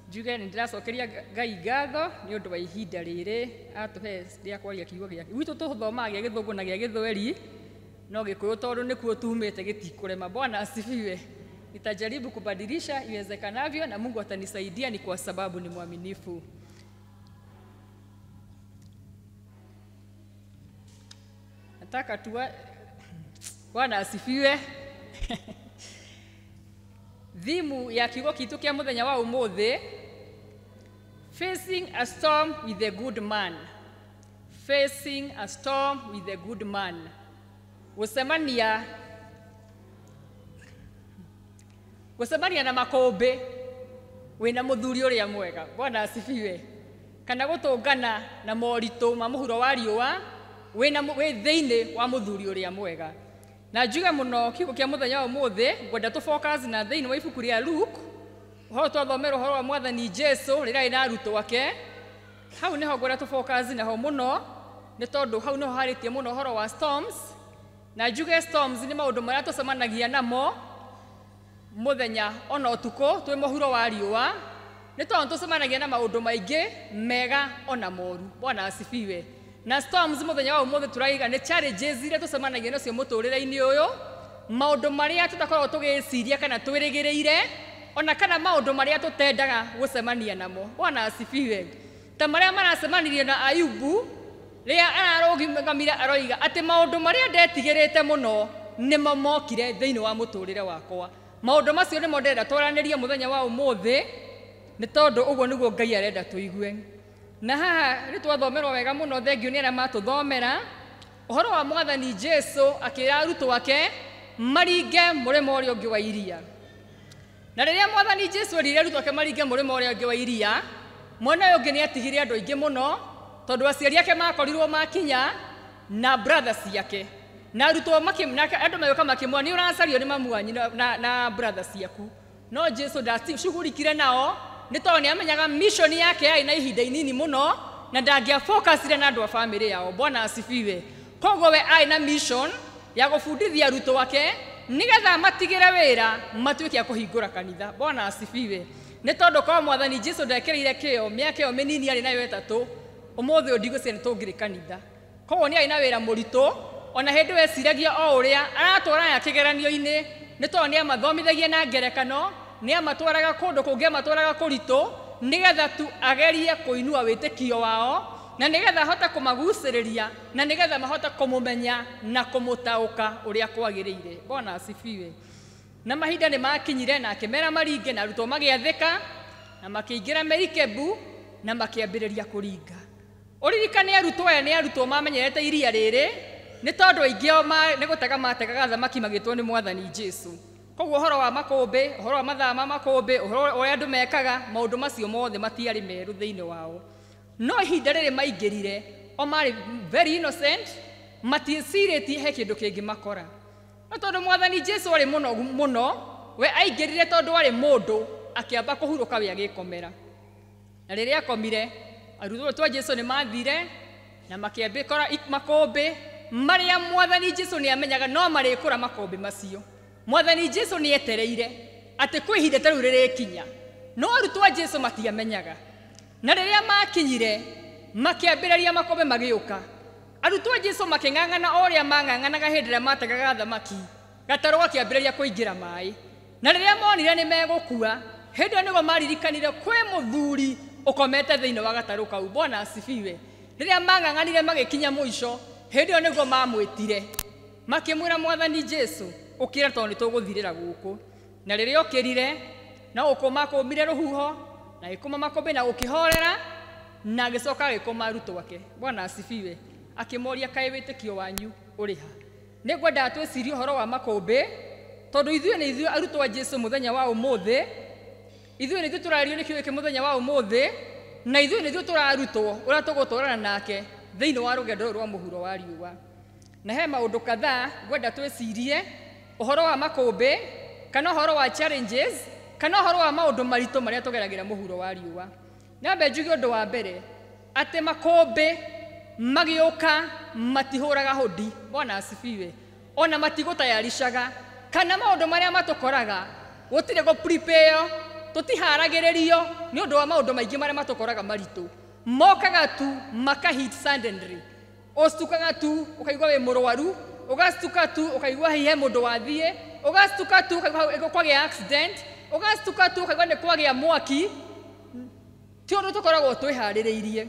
Njuge nĩ ndĩracokeria Ngai ngatho nĩ ũndũ wa ihinda rĩrĩ atũhe rĩa kwaria kiugo gĩake. Gwitũ tũthomaga gĩa Gĩthũngũ na gĩa Gĩthweri no Gĩkũyũ tondũ nĩkuo tumĩte gĩtikũrema. Bwana asifiwe. Nitajaribu kubadilisha iwezekanavyo na Mungu atanisaidia, ni kwa sababu ni mwaminifu. Nataka tuwa Bwana asifiwe. Thimu ya kiugo kitu kia muthenya wa umuthi, facing a storm with a good man. Facing a storm with a good man. Gũcemania na makũmbĩ wĩna mũthuri ũrĩa mwega. Bwana asifiwe. Kana gũtũngana na moritũ ma mũhuro wa riũa wĩ thĩinĩ wa mũthuri ũrĩa mwega. Na njuge mũno kiugo kĩa mũthenya wa ũmũthĩ ngwenda tũ focus na thĩinĩ wa ibuku rĩa Luke, ũhoro twathomera ũhoro wa mwathani Jesu rĩrĩa arĩ na arutwo ake. Hau nĩho ngwenda tũ focus naho mũno nĩ tondũ hau nĩho harĩtie mũno ũhoro wa storms. Na njuge storms nĩ maũndũ marĩa tũcemanagia namo muthenya ona ũtukũ twĩ mũhuro wa riũa nĩ tondũ tũcemanagia na maũndũ maingĩ mega ona moru. Bwana asifiwe. Na storms muthenya wa ũmũthĩ tũraiga nĩ challenges iria tũcemanagia nacio mũtũrĩre-inĩ ũyũ, maũndũ marĩa tũtakoragwo tũgĩciria kana twĩrĩgĩrĩire ona kana maũndũ marĩa tũtendaga gũcemania namo. Bwana asifiwe. Ta marĩa maracemanirie na Ayubu rĩrĩa ararũgamire aroiga atĩ maũndũ marĩa ndetigĩrĩte mũno nĩmo mokire thĩinĩ wa mũtũrĩre wakwa. Maũndũ macio nĩmo ndĩrenda twaranĩrie mũthenya wa ũmũthĩ nĩ tondũ ũguo nĩguo Ngai arenda tũigue. Na haha nĩ twathomerwo wega mũno, thengio nĩ arĩa matũthomera ũhoro wa mwathani Jesu akĩra arutwo ake maringe mũrĩmo ũrĩa ũngĩ wa iria. Na rĩrĩa mwathani Jesu erire arutwo ake maringe mũrĩmo ũrĩa ũngĩ wa iria, mwena ũyũ ũngĩ nĩ atigire andũ aingĩ mũno tondũ aciari ake makorirwo makinya na brothers ciake. Na arutwo andũ magĩũka makĩmwĩra nĩ ũracario nĩ mamu wanyu na brothers ciaku. No Jesu ndacugurikire nao nĩ tondũ nĩ amenyaga mission yake yarĩ na ihinda inini mũno na ndangĩafocusire na andũ a famĩlĩ yao. Bwana asifiwe. Koguo we arĩ na mission ya gũbundithia arutwo ake nĩgetha matigĩre wĩra matuĩke a kũhingũra kanitha. Bwana asifiwe. Nĩ tondũ korwo mwathani Jesu ndekĩrĩire kĩo mĩaka ĩyo mĩnini arĩ nayo ĩtatũ, ũmũthĩ ũyũ ndigwĩciria nĩ tũngĩrĩ kanitha. Koguo nĩ arĩ na wĩra mũritũ ona hĩndĩ ĩyo eciragia o ũrĩa aratwara aya kĩgeranio-inĩ nĩ tondũ nĩ amathomithagia na ngerekano, nĩ amatwaraga kũndũ kũngĩ amatwaraga kũritũ nĩgetha tu agerie kũinua wĩtĩkio wao na nĩgetha ahote kũmagucĩrĩria na nĩgetha mahote kũmũmenya na kũmũtaũka ũrĩa kwagĩrĩire. Bwana asifiwe. Na mahinda nĩ makinyire na akĩmera maringe na arutwo magĩathĩka na makĩingĩra merikebu na makĩambĩrĩria kũringa. Ũririkane arutwo aya nĩ arutwo mamenyerete iria rĩrĩ nĩ tondũ aingĩ ao nĩ gũtega mategaga thamaki magĩtwo nĩ mwathani Jesu. Koguo ũhoro wa makũmbĩ, ũhoro wa mathaa ma makũmbĩ, ũhoro ũrĩa andũ mekaga, maũndũ macio mothe matiarĩ merũ thĩinĩ wao. No ihinda rĩrĩ maingĩrire o marĩ very innocent, matiecirĩtie he kĩndũ kĩngĩ makora. No tondũ mwathani Jesu arĩ mũnogu mũno, we aingĩrire tondũ arĩ mũndũ akĩamba kũhurũka we agĩkomera. Na rĩrĩa akomire, arutwo twa Jesu nĩ mathire na makĩambĩkora makũmbĩ marĩa mwathani Jesu nĩ amenyaga no marĩkũra makũmbĩ macio. Mwathani Jesu nĩ etereire atĩ kwĩ ihinda ta rĩu rĩrĩkinya, no arutwo a Jesu matiamenyaga. Na rĩrĩa makinyire makĩambĩrĩria makũmbĩ magĩũka, arutwo a Jesu makĩng'ang'ana o ũrĩa mang'ang'anaga hĩndĩ ĩrĩa mategaga thamaki, gatarũ gakĩambĩrĩria kũingĩra maĩ. Na rĩrĩa monire nĩ megũkua, hĩndĩ ĩyo nĩguo maririkanire kwĩ mũthuri ũkomete thĩinĩ wa gatarũ kau. Bwana asifiwe. Rĩrĩa mang'ang'anire magĩkinya mũico, hĩndĩ ĩyo nĩguo mamwĩtire makĩmwĩra mwathani Jesu ũkĩra tondũ nĩ tũgũthirĩra gũkũ. Na rĩrĩa okĩrire no gũkũma akũmire rũhuho na gĩkũma makũmbĩ na gũkĩhorera na agĩcoka agĩkũma arutwo ake. Bwana asifiwe. Akĩmoria kaĩ wĩtĩkio wanyu ũrĩ ha? Nĩ ngwendaga twĩcirie ũhoro wa makũmbĩ tondũ ithuĩ nĩ ithuĩ arutwo a Jesu mũthenya wa ũmũthĩ, ithuĩ nĩ ithuĩ tũrario nĩ kiugo gĩkĩ mũthenya wa ũmũthĩ, na ithuĩ nĩ ithuĩ tũrarutwo ũrĩa tũgũtũrana nake thĩinĩ wa rũgendo rũrũ rwa mũhuro wa riũa. Na he maũndũ kadhaa ngwenda twĩcirie ũhoro wa makũmbĩ kana ũhoro wa challenges kana ũhoro wa maũndũ maritũ marĩa tũgeragĩra mũhuro wa riũa. Nyambe njuge ũndũ wa mbere atĩ makũmbĩ magĩũka matihũraga hũdi. Bwana asifiwe. Ona matigũtayarishaga kana maũndũ marĩa matũkoraga gũtirĩ gũ prepare, tũtiharagĩrĩrio nĩ ũndũ wa maũndũ maingĩ marĩa matũkoraga maritũ. Mokaga tu maka hit suddenly. Ũstukaga tu ũkaigua wĩ mũrwaru, ũgastuka tu ũkaigua hihi he mũndũ wathiĩ, ũgastuka tu ũkaigua kwagĩa accident, ũgastuka tu ũkaigua nĩ kwagĩa mwaki. Ti ũndũ tũkoragwo twĩharĩrĩirie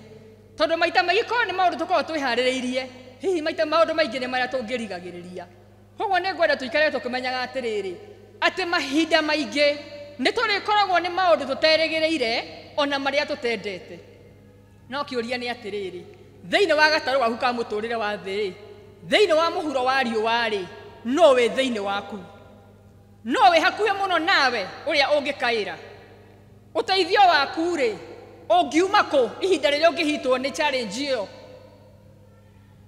tondũ maita maingĩ korwo nĩ maũndũ tũkoragwo twĩharĩrĩirie, hihi maita maũndũ maingĩ nĩ marĩa tũngĩrigagĩrĩria. Koguo nĩ ngwenda tũikare tũkĩmenyaga atĩrĩrĩ atĩ mahinda maingĩ nĩ tũrĩkoragwo nĩ maũndũ tũterĩgĩrĩire ona marĩa tũtendete. No kĩũria nĩ atĩrĩrĩ, thĩinĩ wa gatarũ gaku ka mũtũrĩre wa thĩ, thĩinĩ wa mũhuro wa riũa rĩ, no wĩ thĩinĩ waku, no wĩ hakuhĩ mũno nawe ũrĩa ũngĩkaĩra ũteithio waku rĩ, ũngiuma kũ ihinda rĩrĩa ũngĩhitwo nĩ challenge ĩyo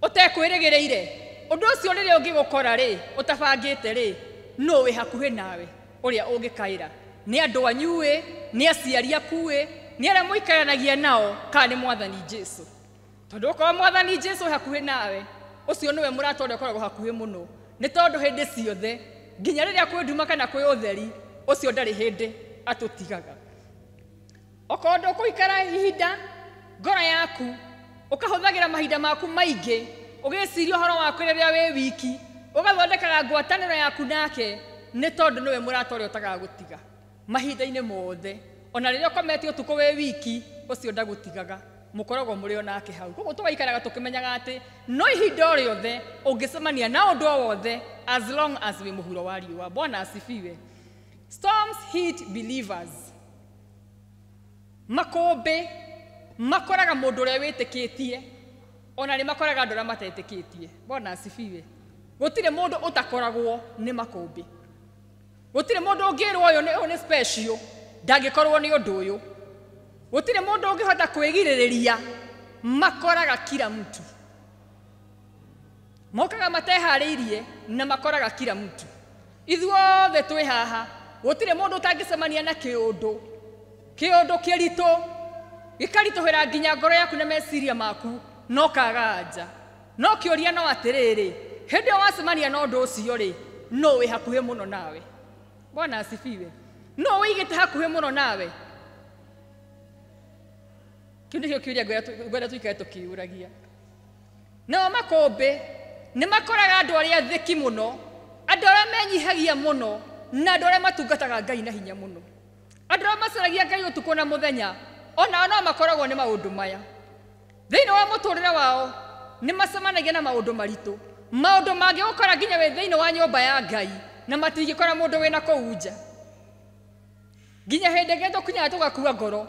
ũtekwĩrĩgĩrĩire. Ũndũ ũcio rĩrĩa ũngĩgũkora rĩ, ũtabangĩte rĩ, no wĩ hakuhĩ nawe ũrĩa ũngĩkaĩra. Nĩ andũ anyu ĩ, nĩ aciari aku ĩ, nĩ arĩa mũikaranagia nao, kana nĩ Mwathani Jesu. Tondũ okorwo Mwathani Jesu hakuhĩ nawe, ũcio nĩwe mũrata ũrĩa ũkoragwo hakuhĩ mũno. Nĩ tondũ hĩndĩ ciothe nginya rĩrĩa kwĩ nduma kana kwĩ ũtheri, ũcio ndarĩ hĩndĩ atũtigaga. Okorwo ndũkũikara ihinda ngoro yaku ũkahũthagĩra mahinda maku maingĩ ũgĩciria ũhoro waku rĩrĩa wĩ wiki, ũgathondekaga ngwatanĩro yaku nake, nĩ tondũ nĩwe mũrata ũrĩa ũtagagũtiga mahinda-inĩ mothe. Ona rĩrĩa ũkomete ũtukũ wĩ wiki, ũcio ndagũtigaga, mũkoragwo mũrĩ o nake hau. Koguo tũgaikaraga tũkĩmenyaga atĩ no ihinda o rĩothe ũngĩcemania na ũndũ o wothe, as long as wĩ mũhuro wa riũa. Bwana asifiwe. Storms hit believers. Makũmbĩ makoraga mũndũ ũrĩa wĩtĩkĩtie, ona nĩ makoraga andũ arĩa matetĩkĩtie. Bwana asifiwe. Gũtirĩ mũndũ ũtakoragwo nĩ makũmbĩ. Gũtirĩ mũndũ ũngĩrwo ũyũ nĩ special, ndangĩkorwo nĩ ũndũ ũyũ. Gũtirĩ mũndũ ũngĩhota kwĩgirĩrĩria, makoraga kila mtu. Mokaga mateharĩirie na makoraga kila mtu. Ithuothe twĩ haha, gũtirĩ mũndũ ũtangĩcemania na kĩũndũ. Kĩũndũ kĩritũ gĩkaritũhĩra nginya ngoro yaku na meciria maku, no kaga anja. No kĩũria no atĩrĩrĩ, hĩndĩ ĩyo wacemania na ũndũ ũcio rĩ, no wĩ hakuhĩ mũno nawe. Bwana asifiwe. No wĩigĩte hakuhĩ mũno nawe. Kĩu nĩkĩo kĩũria ngwenda tũikare tũkĩũragia. Nao makũmbĩ nĩ makoraga andũ arĩa athĩki mũno, andũ arĩa menyihagia mũno, na andũ arĩa matungataga Ngai na hinya mũno. Andũ arĩa macaragia Ngai ũtukũ na mũthenya, onao no makoragwo nĩ maũndũ maya. Thĩinĩ wa mũtũrĩre wao nĩ macemanagia na maũndũ maritũ, maũndũ mangĩgũkora nginya wĩ thĩinĩ wa nyũmba ya Ngai, na matingĩkora mũndũ wĩna kũu nja. Nginya hĩndĩ ĩngĩ tũkinyaga tũgakua ngoro,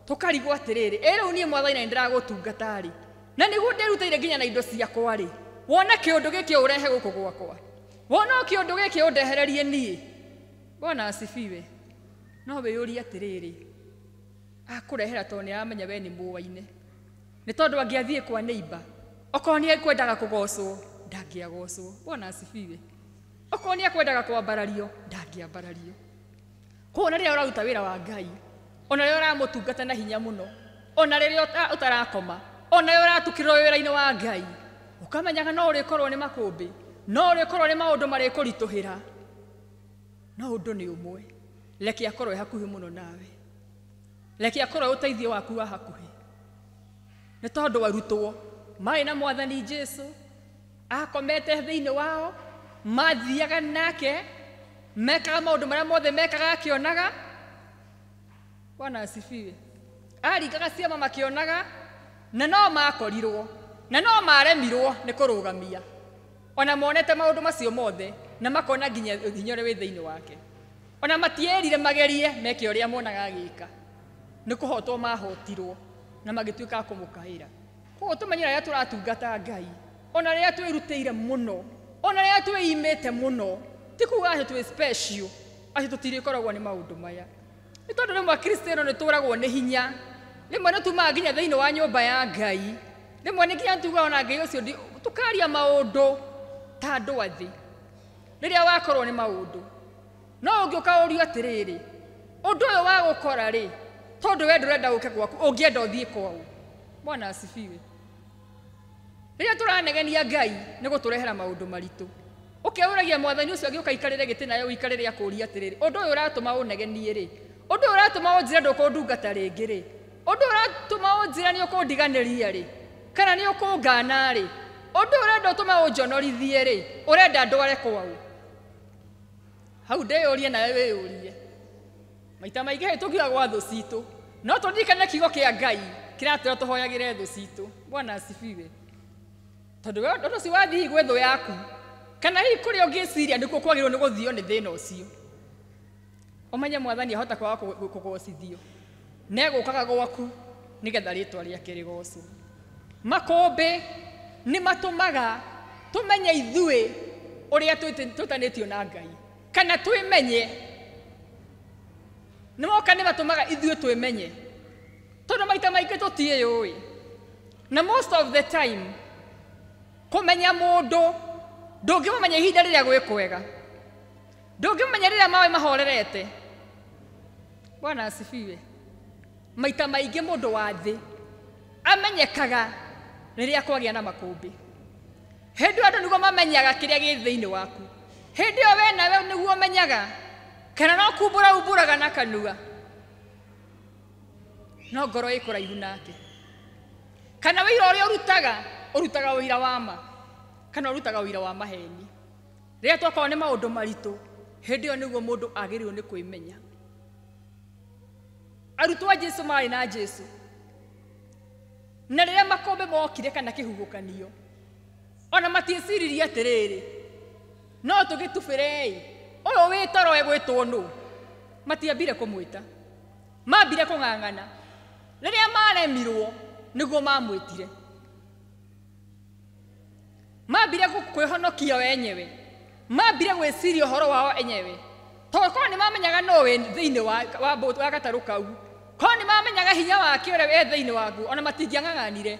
tũkarigwo atĩrĩrĩ, ĩ rĩu niĩ Mwathani na nĩndĩragũtungata rĩ, na nĩguo ndĩrutĩire nginya na indo ciakwa rĩ, wona kĩũndũ gĩkĩ ũrehe gũkũ gwakwa, wona kĩũndũ gĩkĩ ũndehererie niĩ. Bwana asifiwe. No wĩyũrie atĩrĩrĩ, akũrehera tondũ nĩaramenya we nĩ mũwaine. Nĩ tondũ angĩathiĩ kwa neighbor, okorwo nĩ ekwendaga kũgocwo, ndangĩagocwo. Bwana asifiwe. Okorwo nĩ ekwendaga kwambarario, ndangĩambarario. Koguo ona rĩrĩa ũraruta wĩra wa Ngai, ona rĩrĩa ũramũtungata na hinya mũno, ona rĩrĩa ũtarakoma, ona rĩrĩa ũratukĩrwo wĩra-inĩ wa Ngai, ũkamenyaga no ũrĩkorwo nĩ makũmbĩ, no ũrĩkorwo nĩ maũndũ marĩkũritũhĩra. No ũndũ nĩ ũmwe, reke akorwo e hakuhĩ mũno nawe, reke akorwo e ũteithio waku wa hakuhĩ. Nĩ tondũ arutwo marĩ na Mwathani Jesu, akomete thĩinĩ wao, mathiaga nake, mekaga maũndũ marĩa mothe mekaga akĩonaga. Bwana asifiwe. Aringaga ciama makĩonaga, na no makorirwo, na no maremirwo nĩ kũrũgamia. Ona monete maũndũ macio mothe, na makona nginya hinya ũrĩa wĩ thĩinĩ wake. Ona matierire magerie meke ũrĩa monaga agĩka. Nĩ kũhotwo mahotirwo na magĩtuĩka a kũmũkaĩra. Koguo tũmenye rĩrĩa tũratungata Ngai, ona rĩrĩa twĩrutĩire mũno, Ona rĩrĩa twĩimĩte mũno ti kuga atĩ twĩ special atĩ tũtirĩkoragwo nĩ maũndũ maya. Nĩ tondũ rĩmwe Akristiano nĩ tũragwo nĩ hinya, rĩmwe nĩ tumaga nginya thĩinĩ wa nyũmba ya Ngai, rĩmwe nĩ nginya tugaga ona Ngai ũcio tũkaria maũndũ ta andũ a thĩ rĩrĩa wakorwo nĩ maũndũ. No ũngĩũka ũrio atĩrĩrĩ, ũndũ ũyũ wa gũkora rĩ, tondũ we ndũrenda ũke gwaku, ũngĩenda ũthiĩ kwao. Bwana asifiwe. Rĩrĩa tũranegenia Ngai nĩ gũtũrehera maũndũ maritũ. Ũkeũragia mwathani ũcio agĩũka aikarĩre gĩtĩ nawe ũikarĩre akũũrie atĩrĩrĩ, ũndũ ũyũ ũratũma ũnegenie rĩ, ũndũ ũyũ ũratũma ũnjĩre ndũkũndungata rĩngĩ rĩ, ũndũ ũyũ ũratũma ũnjĩre nĩ ũkũndiganĩria rĩ, kana nĩ ũkũngana rĩ, ũndũ ũyũ ũrenda ũtũme ũnjonorithie rĩ, ũrenda ndware kwao. Hau ndĩyũrie nawe wĩyũrie. Maita maingĩ hĩ tũngiuga gwa thũ citũ, no tũririkane kiugo kĩa Ngai kĩratwĩra tũhoyagĩre thũ citũ. Bwana asifiwe. Tondũ we ũndũ ũcio wathiĩ gwĩ thũ yaku, kana hihi kũrĩa ũngĩciria nĩkuo kwagĩrĩirwo nĩ gũthio nĩ thĩna ũcio, ũmenye mwathani ahota kwaga kũgocithio, na egũkaga gwaku nĩgetha rĩtwa rĩake rĩgocwo. Makũmbĩ nĩ matũmaga tũmenye ithuĩ ũrĩa twĩtanĩtio na Ngai, kana twĩmenye. Nĩ moka nĩ matũmaga ithuĩ twĩmenye, tondũ maita maingĩ tũtiĩyũĩ. Na most of the time kũmenya mũndũ ndũngĩmũmenya ihinda rĩrĩa gwĩ kwega, ndũngĩmũmenya rĩrĩa mawe mahorerete. Bwana asifiwe. Maita maingĩ mũndũ wa thĩ amenyekaga rĩrĩa kwagĩa na makũmbĩ. Hĩndĩ ĩyo andũ nĩguo mamenyaga kĩrĩa gĩ thĩinĩ waku. Hĩndĩ ĩyo we nawe nĩguo ũmenyaga kana no kumbũra umbũraga na kanua, no ngoro ĩ kũraihu nake. Kana wĩira ũrĩa ũrutaga, ũrutaga ũira wa ma kana ũrutaga ũira wa maheni. Rĩrĩa twakorwo nĩ maũndũ maritũ, hĩndĩ ĩyo nĩguo mũndũ agĩrĩirwo nĩ kwĩmenya. Arutwo a Jesũ marĩ na Jesũ, na rĩrĩa makũmbĩ mokire kana kĩhuhũkanio, ona matieciririe atĩrĩrĩ, no tũgĩtubĩre-ĩ, ũyũ wĩ toro egwĩtwo nũ? Matiambire kũmwĩta, mambire kũng'ang'ana. Rĩrĩa maremirwo nĩguo mamwĩtire. Mambire kwĩhonokia o enyewe, mambire gwĩciria ũhoro wao enyewe, tondũ korwo nĩ mamenyaga no wĩ thĩinĩ wa gatarũ kau, korwo nĩ mamenyaga hinya wake ũrĩa wĩ thĩinĩ waku, ona matingĩang'ang'anire,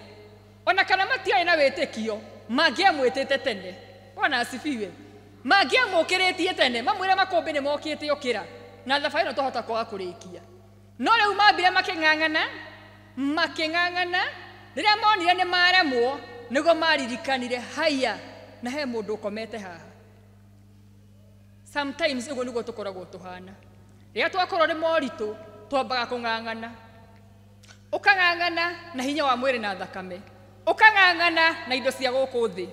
ona kana matiarĩ na wĩtĩkio, mangĩamwĩtĩte tene. Bwana asifiwe. Mangĩamũkĩrĩtie tene, mamwĩre makũmbĩ nĩ mokĩte ũkĩra, na thabarĩ ĩno twahota kwaga kũrĩkia. No rĩu mambire makĩng'ang'ana, makĩng'ang'ana, rĩrĩa monire nĩ maremwo, nĩguo maririkanire haiya, na he mũndũ ũkomete haha. Sometimes ũguo nĩguo tũkoragwo tũhana. Rĩrĩa twakorwo nĩ moritũ, twambaga kũng'ang'ana. Ũkang'ang'ana na hinya wa mwĩrĩ na thakame, ũkang'ang'ana na indo cia gũkũ thĩ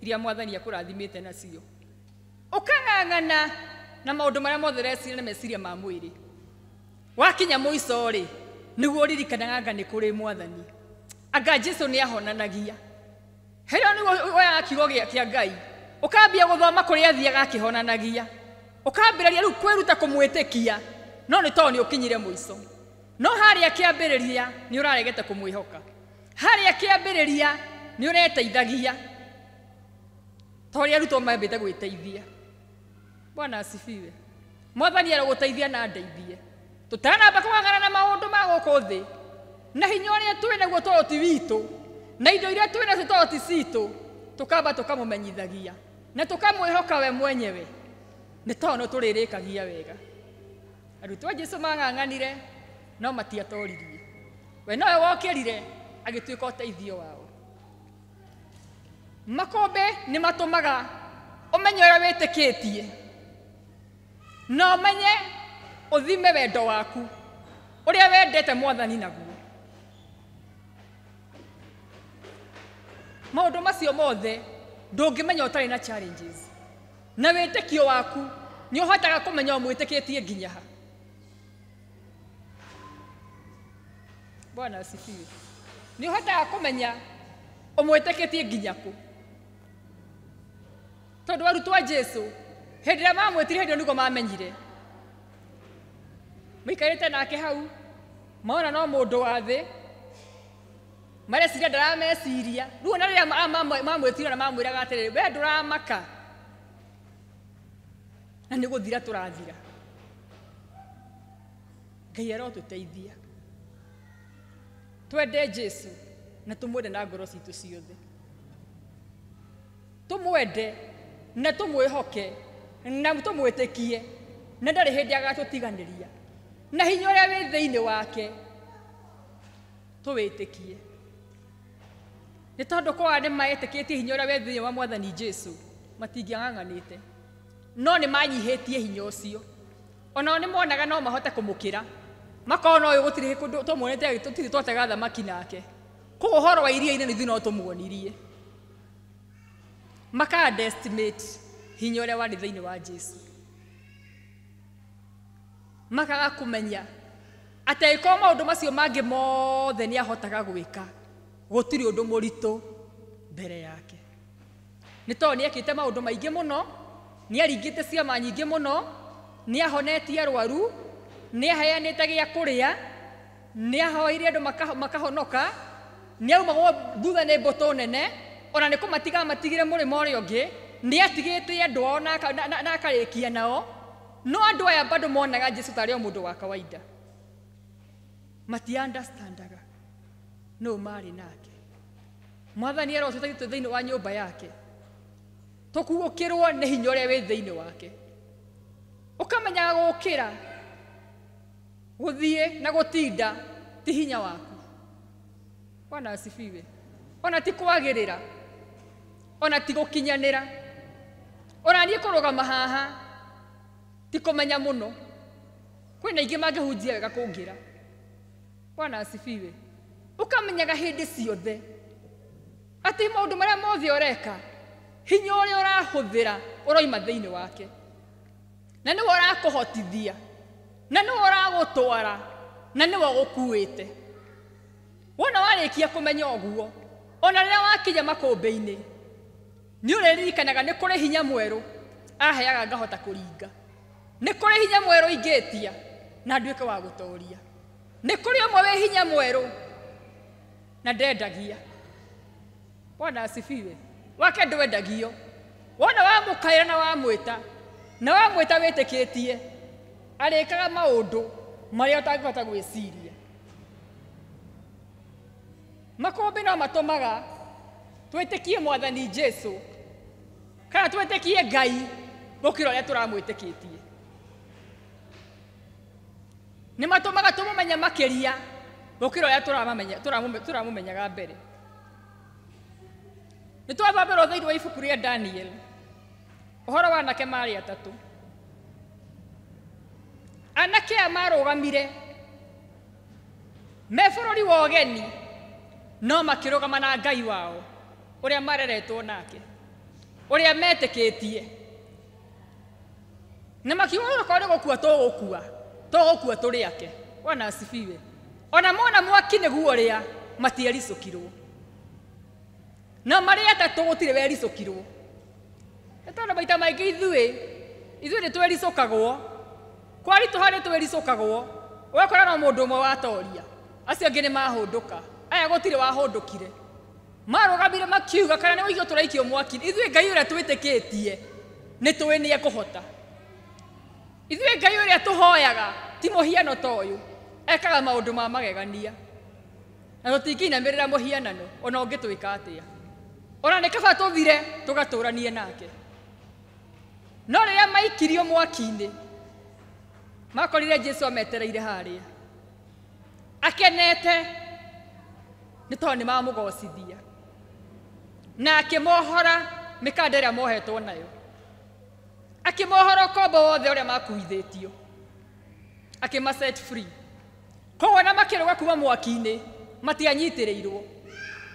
iria mwathani akũrathimĩte nacio, ũkang'ang'ana na maũndũ marĩa mothe ũreciria na meciria ma mwĩrĩ. Wakinya mũico rĩ, nĩguo ũririkanaga anga nĩ kũrĩ mwathani, anga Jesũ nĩ ahonanagia. Hĩndĩ ĩyo nĩguo woyaga kiugo kĩa Ngai, ũkambia gũthoma kũrĩa athiaga akĩhonanagia, ũkambĩrĩria rĩu kwĩruta kũmwĩtĩkia, no nĩ tondũ nĩ ũkinyire mũico. No harĩa kĩambĩrĩria nĩ ũraregete kũmwĩhoka, harĩa kĩambĩrĩria nĩ ũreteithagia, ta ũrĩa arutwo mambĩte gwĩteithia. Bwana asifiwe. Mwathani arogũteithia na andeithie. Tũtanamba kũng'ang'ana na maũndũ ma gũkũ thĩ, na hinya ũrĩa twĩ naguo tondũ ti witũ, na indo iria twĩ nacio tondũ ti citũ, tũkamba tũkamũmenyithagia na tũkamwĩhoka we mwenyewe, nĩ tondũ no tũrĩrĩkagia wega. Arutwo a Jesũ mang'ang'anire no matiatoririe. We nowe wokĩrire agĩtuĩka ũteithio wao. Makũmbĩ nĩ matũmaga ũmenye ũrĩa wĩtĩkĩtie, na ũmenye ũthime wendo waku ũrĩa wendete mwathani naguo. Maũndũ macio mothe ndũngĩmenya ũtarĩ na challenges, na wĩtĩkio waku nĩ ũhotaga kũmenya ũmwĩtĩkĩtie nginya ha. Bwana asifiwe. Nĩ ũhotaga kũmenya ũmwĩtĩkĩtie nginya kũ, tondũ arutwo a Jesũ hĩndĩ ĩrĩa mamwĩtire, hĩndĩ ĩyo nĩguo mamenyire. Maikarĩte nake hau, mona no mũndũ wa thĩ, mareciria ndarameciria. Rĩu ona rĩrĩa mamwĩtire na mamwĩraga atĩrĩrĩ, we ndũramaka, Na nĩ gũthira tũrathira. Ngai arotũteithia. Twende Jesu na tũmwende na ngoro citũ ciothe. Tũmwende na tũmwĩhoke na tũmwĩtĩkie na ndarĩ hĩndĩ agatũtiganĩria. Na hinya ũrĩa wĩ thĩinĩ wake tũwĩtĩkie. Nĩ tondũ kwa nĩ maetĩkĩtie hinya ũrĩa wĩ thĩinĩ wa Mwathani Jesu matingĩang'ang'anĩte. No nĩ manyihĩtie hinya ũcio. Onao nĩ monaga no mahote kũmũkĩra. Makona ũyũ gũtirĩ kũndũ tũmuonete tũtirĩ twatega thamaki nake. Koguo ũhoro wa iria-inĩ nĩ ithuĩ no tũmuonirie. Maka underestimate hinya ũrĩa warĩ thĩinĩ wa Jesu. Makaga kũmenya atĩ angĩkorwo maũndũ macio mangĩ mothe nĩ ahotaga gwĩka, gũtirĩ ũndũ mũritũ mbere yake. Nĩ tondũ nĩ ekĩte maũndũ maingĩ mũno, nĩ aringĩte ciama nyingĩ mũno, nĩ ahonetie arwaru, nĩ aheanĩte gĩa kũrĩa, nĩ ahoeire andũ makahonoka, nĩ aumagwo thutha nĩ mbũtũ nene, ona nĩ kũmatiga matigire mũrĩmo ũrĩa ũngĩ, nĩ atigĩte andũ ao na akarĩkia nao. No andũ aya bado monaga Jesu tarĩ o mũndũ wa kawaida. Mati-understandaga no marĩ nake. Mwathani arotũteithia thĩinĩ wa nyũmba yake. Tũkuũkĩrwo nĩ hinya ũrĩa wĩ thĩinĩ wake. Ũkamenyaga gũkĩra, gũthiĩ na gũtinda ti hinya waku. Bwana asifiwe. Ona ti kwagĩrĩra, ona ti gũkinyanĩra. Ona niĩ kũrũgama haha ti kũmenya mũno. Kwĩna aingĩ mangĩhunjia wega kũngĩra. Bwana asifiwe. Ũkamenyaga hĩndĩ ciothe atĩ maũndũ marĩa mothe ũreka, hinya ũrĩa ũrahũthĩra ũroima thĩinĩ wake. Na nĩwe ũrakũhotithia, na nĩwe ũragũtwara, na nĩwe ũgũkuĩte. Wona warĩkia kũmenya ũguo, ona rĩrĩa wakinya makũmbĩ-inĩ, nĩ ũrĩririkanaga nĩ kũrĩ hinya mwerũ aheaga ngahota kũringa. Nĩ kũrĩ hinya mwerũ ingĩtia na nduĩke wa gũtoria. Nĩ kũrĩ ũmwe wĩ hinya mwerũ na ndendagia. Bwana asifiwe. Wake ndwendagio. Wona wamũkaĩra na wamwĩta, na wamwĩta wĩtĩkĩtie, arĩkaga maũndũ marĩa ũtangĩhota gwĩciria. Makũmbĩ no matũmaga twĩtĩkie Mwathani Jesu kana twĩtĩkie Ngai gũkĩra ũrĩa tũramwĩtĩkĩtie. Nĩ matũmaga tũmũmenye makĩria gũkĩra ũrĩa tũramũmenyaga mbere. Nĩ twathomerwo thĩinĩ wa ibuku rĩa Daniel ũhoro wa anake marĩ atatũ. Anake aya marũgamire me bũrũri wa ũgeni no makĩrũgama na Ngai wao ũrĩa mareretwo nake, ũrĩa metĩkĩtie. Na makiuga okorwo nĩ gũkua tũgũkua, tũgũkua tũrĩ ake. Bwana asifiwe. Ona mona mwaki nĩguo ũrĩa matiericũkirwo. Na marĩ atatũ gũtirĩ wericũkirwo. Nĩ tondũ maita maingĩ ithuĩ nĩ twericũkagwo. Kwaritũha nĩ twericũkagwo. Ũgakora no mũndũ ũmwe watoria, acio angĩ nĩ mahũndũka. Aya gũtirĩ wahũndũkire. Marũgamire makiuga kana nĩ gũikio tũraikio mwaki. Ithuĩ Ngai ũrĩa twĩtĩkĩtie nĩ tũĩ nĩ ekũhota. Ithuĩ Ngai ũrĩa tũhoyaga ti mũhiano ta ũyũ, ekaga maũndũ ma magegania. Na tũtingĩinamĩrĩra mũhianano ona ũngĩtwĩka atĩa. Ona nĩ kaba tũthire tũgatũranie nake. No rĩrĩa maikirio mwaki-inĩ, makorire Jesu ametereire harĩa akenete nĩ tondũ nĩ mamũgocithia, na akĩmohora mĩkanda ĩrĩa mohetwo nayo, akĩmohora ũkombo wothe ũrĩa makuithĩtio, akĩma set free. Koguo na makĩrũga kuma mwaki-inĩ matianyitĩrĩirwo,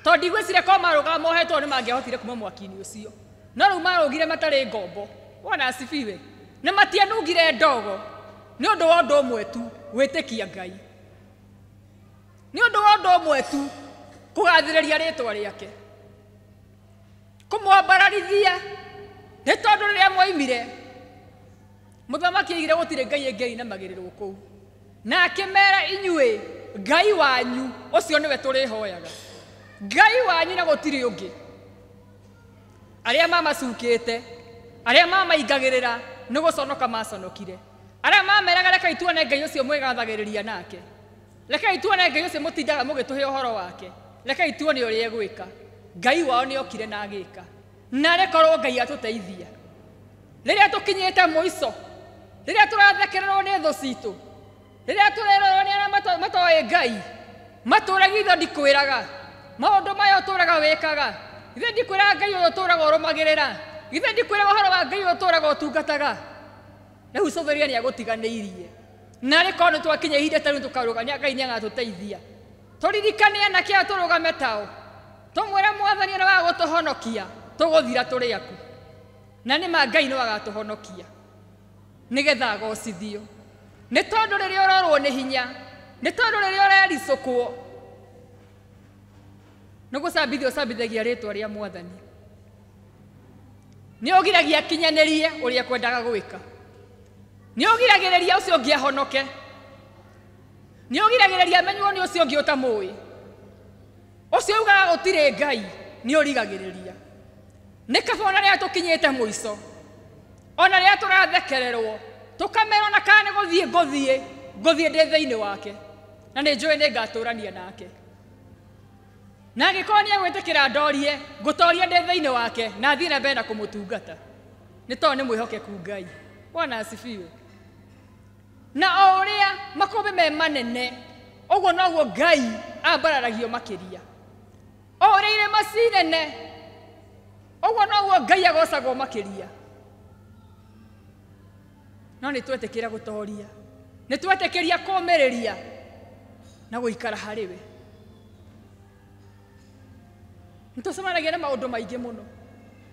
tondũ ndigwĩciria korwo marũgaga mohetwo nĩ mangĩahotire kuma mwaki-inĩ ũcio. No rĩu marũgire matarĩ ngombo. Bwana asifiwe. Na matianungire ndogo nĩ ũndũ wa ũndũ ũmwe tu, gwĩtĩkia Ngai. Nĩ ũndũ wa ũndũ ũmwe tu, kũgathĩrĩria rĩtwa rĩake, kũmwambararithia. Nĩ tondũ rĩrĩa mwoimire, mũthamaki aigire gũtirĩ Ngai ĩngĩ ĩinamagĩrĩrwo kũu, na akĩmera inyuĩ Ngai wanyu ũcio nĩwe tũrĩhoyaga, Ngai wanyu na gũtirĩ ũngĩ. Arĩa mamacukĩte, arĩa mamaingagĩrĩra, nĩ gũconoka maconokire. Arĩa mameraga rekei tuone Ngai ũcio mwĩgathagĩrĩria nake, rekei tuone Ngai ũcio mũtindaga mũgĩtũhe ũhoro wake, rekei tuone ũrĩa egwĩka. Ngai wao nĩ okire na agĩka. Na rĩkorwo Ngai atũteithia rĩrĩa tũkinyĩte mũico, rĩrĩa tũrathekererwo nĩ thũ citũ, rĩrĩa tũrerorwo nĩ arĩa matoĩ Ngai, matũragia ithe ndikwĩraga maũndũ maya ũtũraga wĩkaga, ithe ndikwĩraga Ngai ũyũ ũtũraga ũrũmagĩrĩra, ithe ndikwĩraga ũhoro wa Ngai ũyũ ũtũraga ũtungataga. Rĩu cũthĩrĩria nĩ agũtiganĩirie. Na rĩkorwo nĩ twakinya ihinda ta rĩu tũkarũga, Ngai nĩ agatũteithia. Tũririkane anake aya tũrũgame tao, tũmwĩre Mwathani nĩ wa gũtũhonokia, tũgũthira tũrĩ aku. Na nĩ ma Ngai nĩ agatũhonokia nĩgetha agocithio. Nĩ tondũ rĩrĩa ũrorwo nĩ hinya, nĩ tondũ rĩrĩa ũrericũkwo, nĩ gũcambithia ũcambithagia rĩtwa rĩa Mwathani. Nĩ ũgiragia akinyanĩrie ũrĩa ekwendaga gwĩka. Nĩ ũgiragĩrĩria ũcio ũngĩ ahonoke. Nĩ ũgiragĩrĩria amenywo nĩ ũcio ũngĩ ũtamũĩ. Ũcio ugaga gũtirĩ Ngai, nĩ ũrigagĩrĩria. Nĩ kaba ona rĩrĩa tũkinyĩte mũico, ona rĩrĩa tũrathekererwo, tũkamerwo na kana nĩ gũthiĩ ngũthiĩ, ngũthiĩ ndĩ thĩinĩ wake, na nĩ njũĩ nĩ ngatũrania nake. Na angĩkorwo nĩ egwĩtĩkĩra ndorie, ngũtoria ndĩ thĩinĩ wake, na thiĩ na mbere na kũmũtungata. Nĩ tondũ nĩ mwĩhokeku Ngai. Bwana asifiwe. Na o ũrĩa makũmbĩ me manene, ũguo noguo Ngai ambararagio makĩria. O ũrĩa irĩma ci nene, ũguo noguo Ngai agocagwo makĩria. No nĩ twetĩkĩra gũtoria, nĩ twetĩkĩria kũũmĩrĩria na gũikara harĩ we. Nĩ tũcemanagia na maũndũ maingĩ mũno,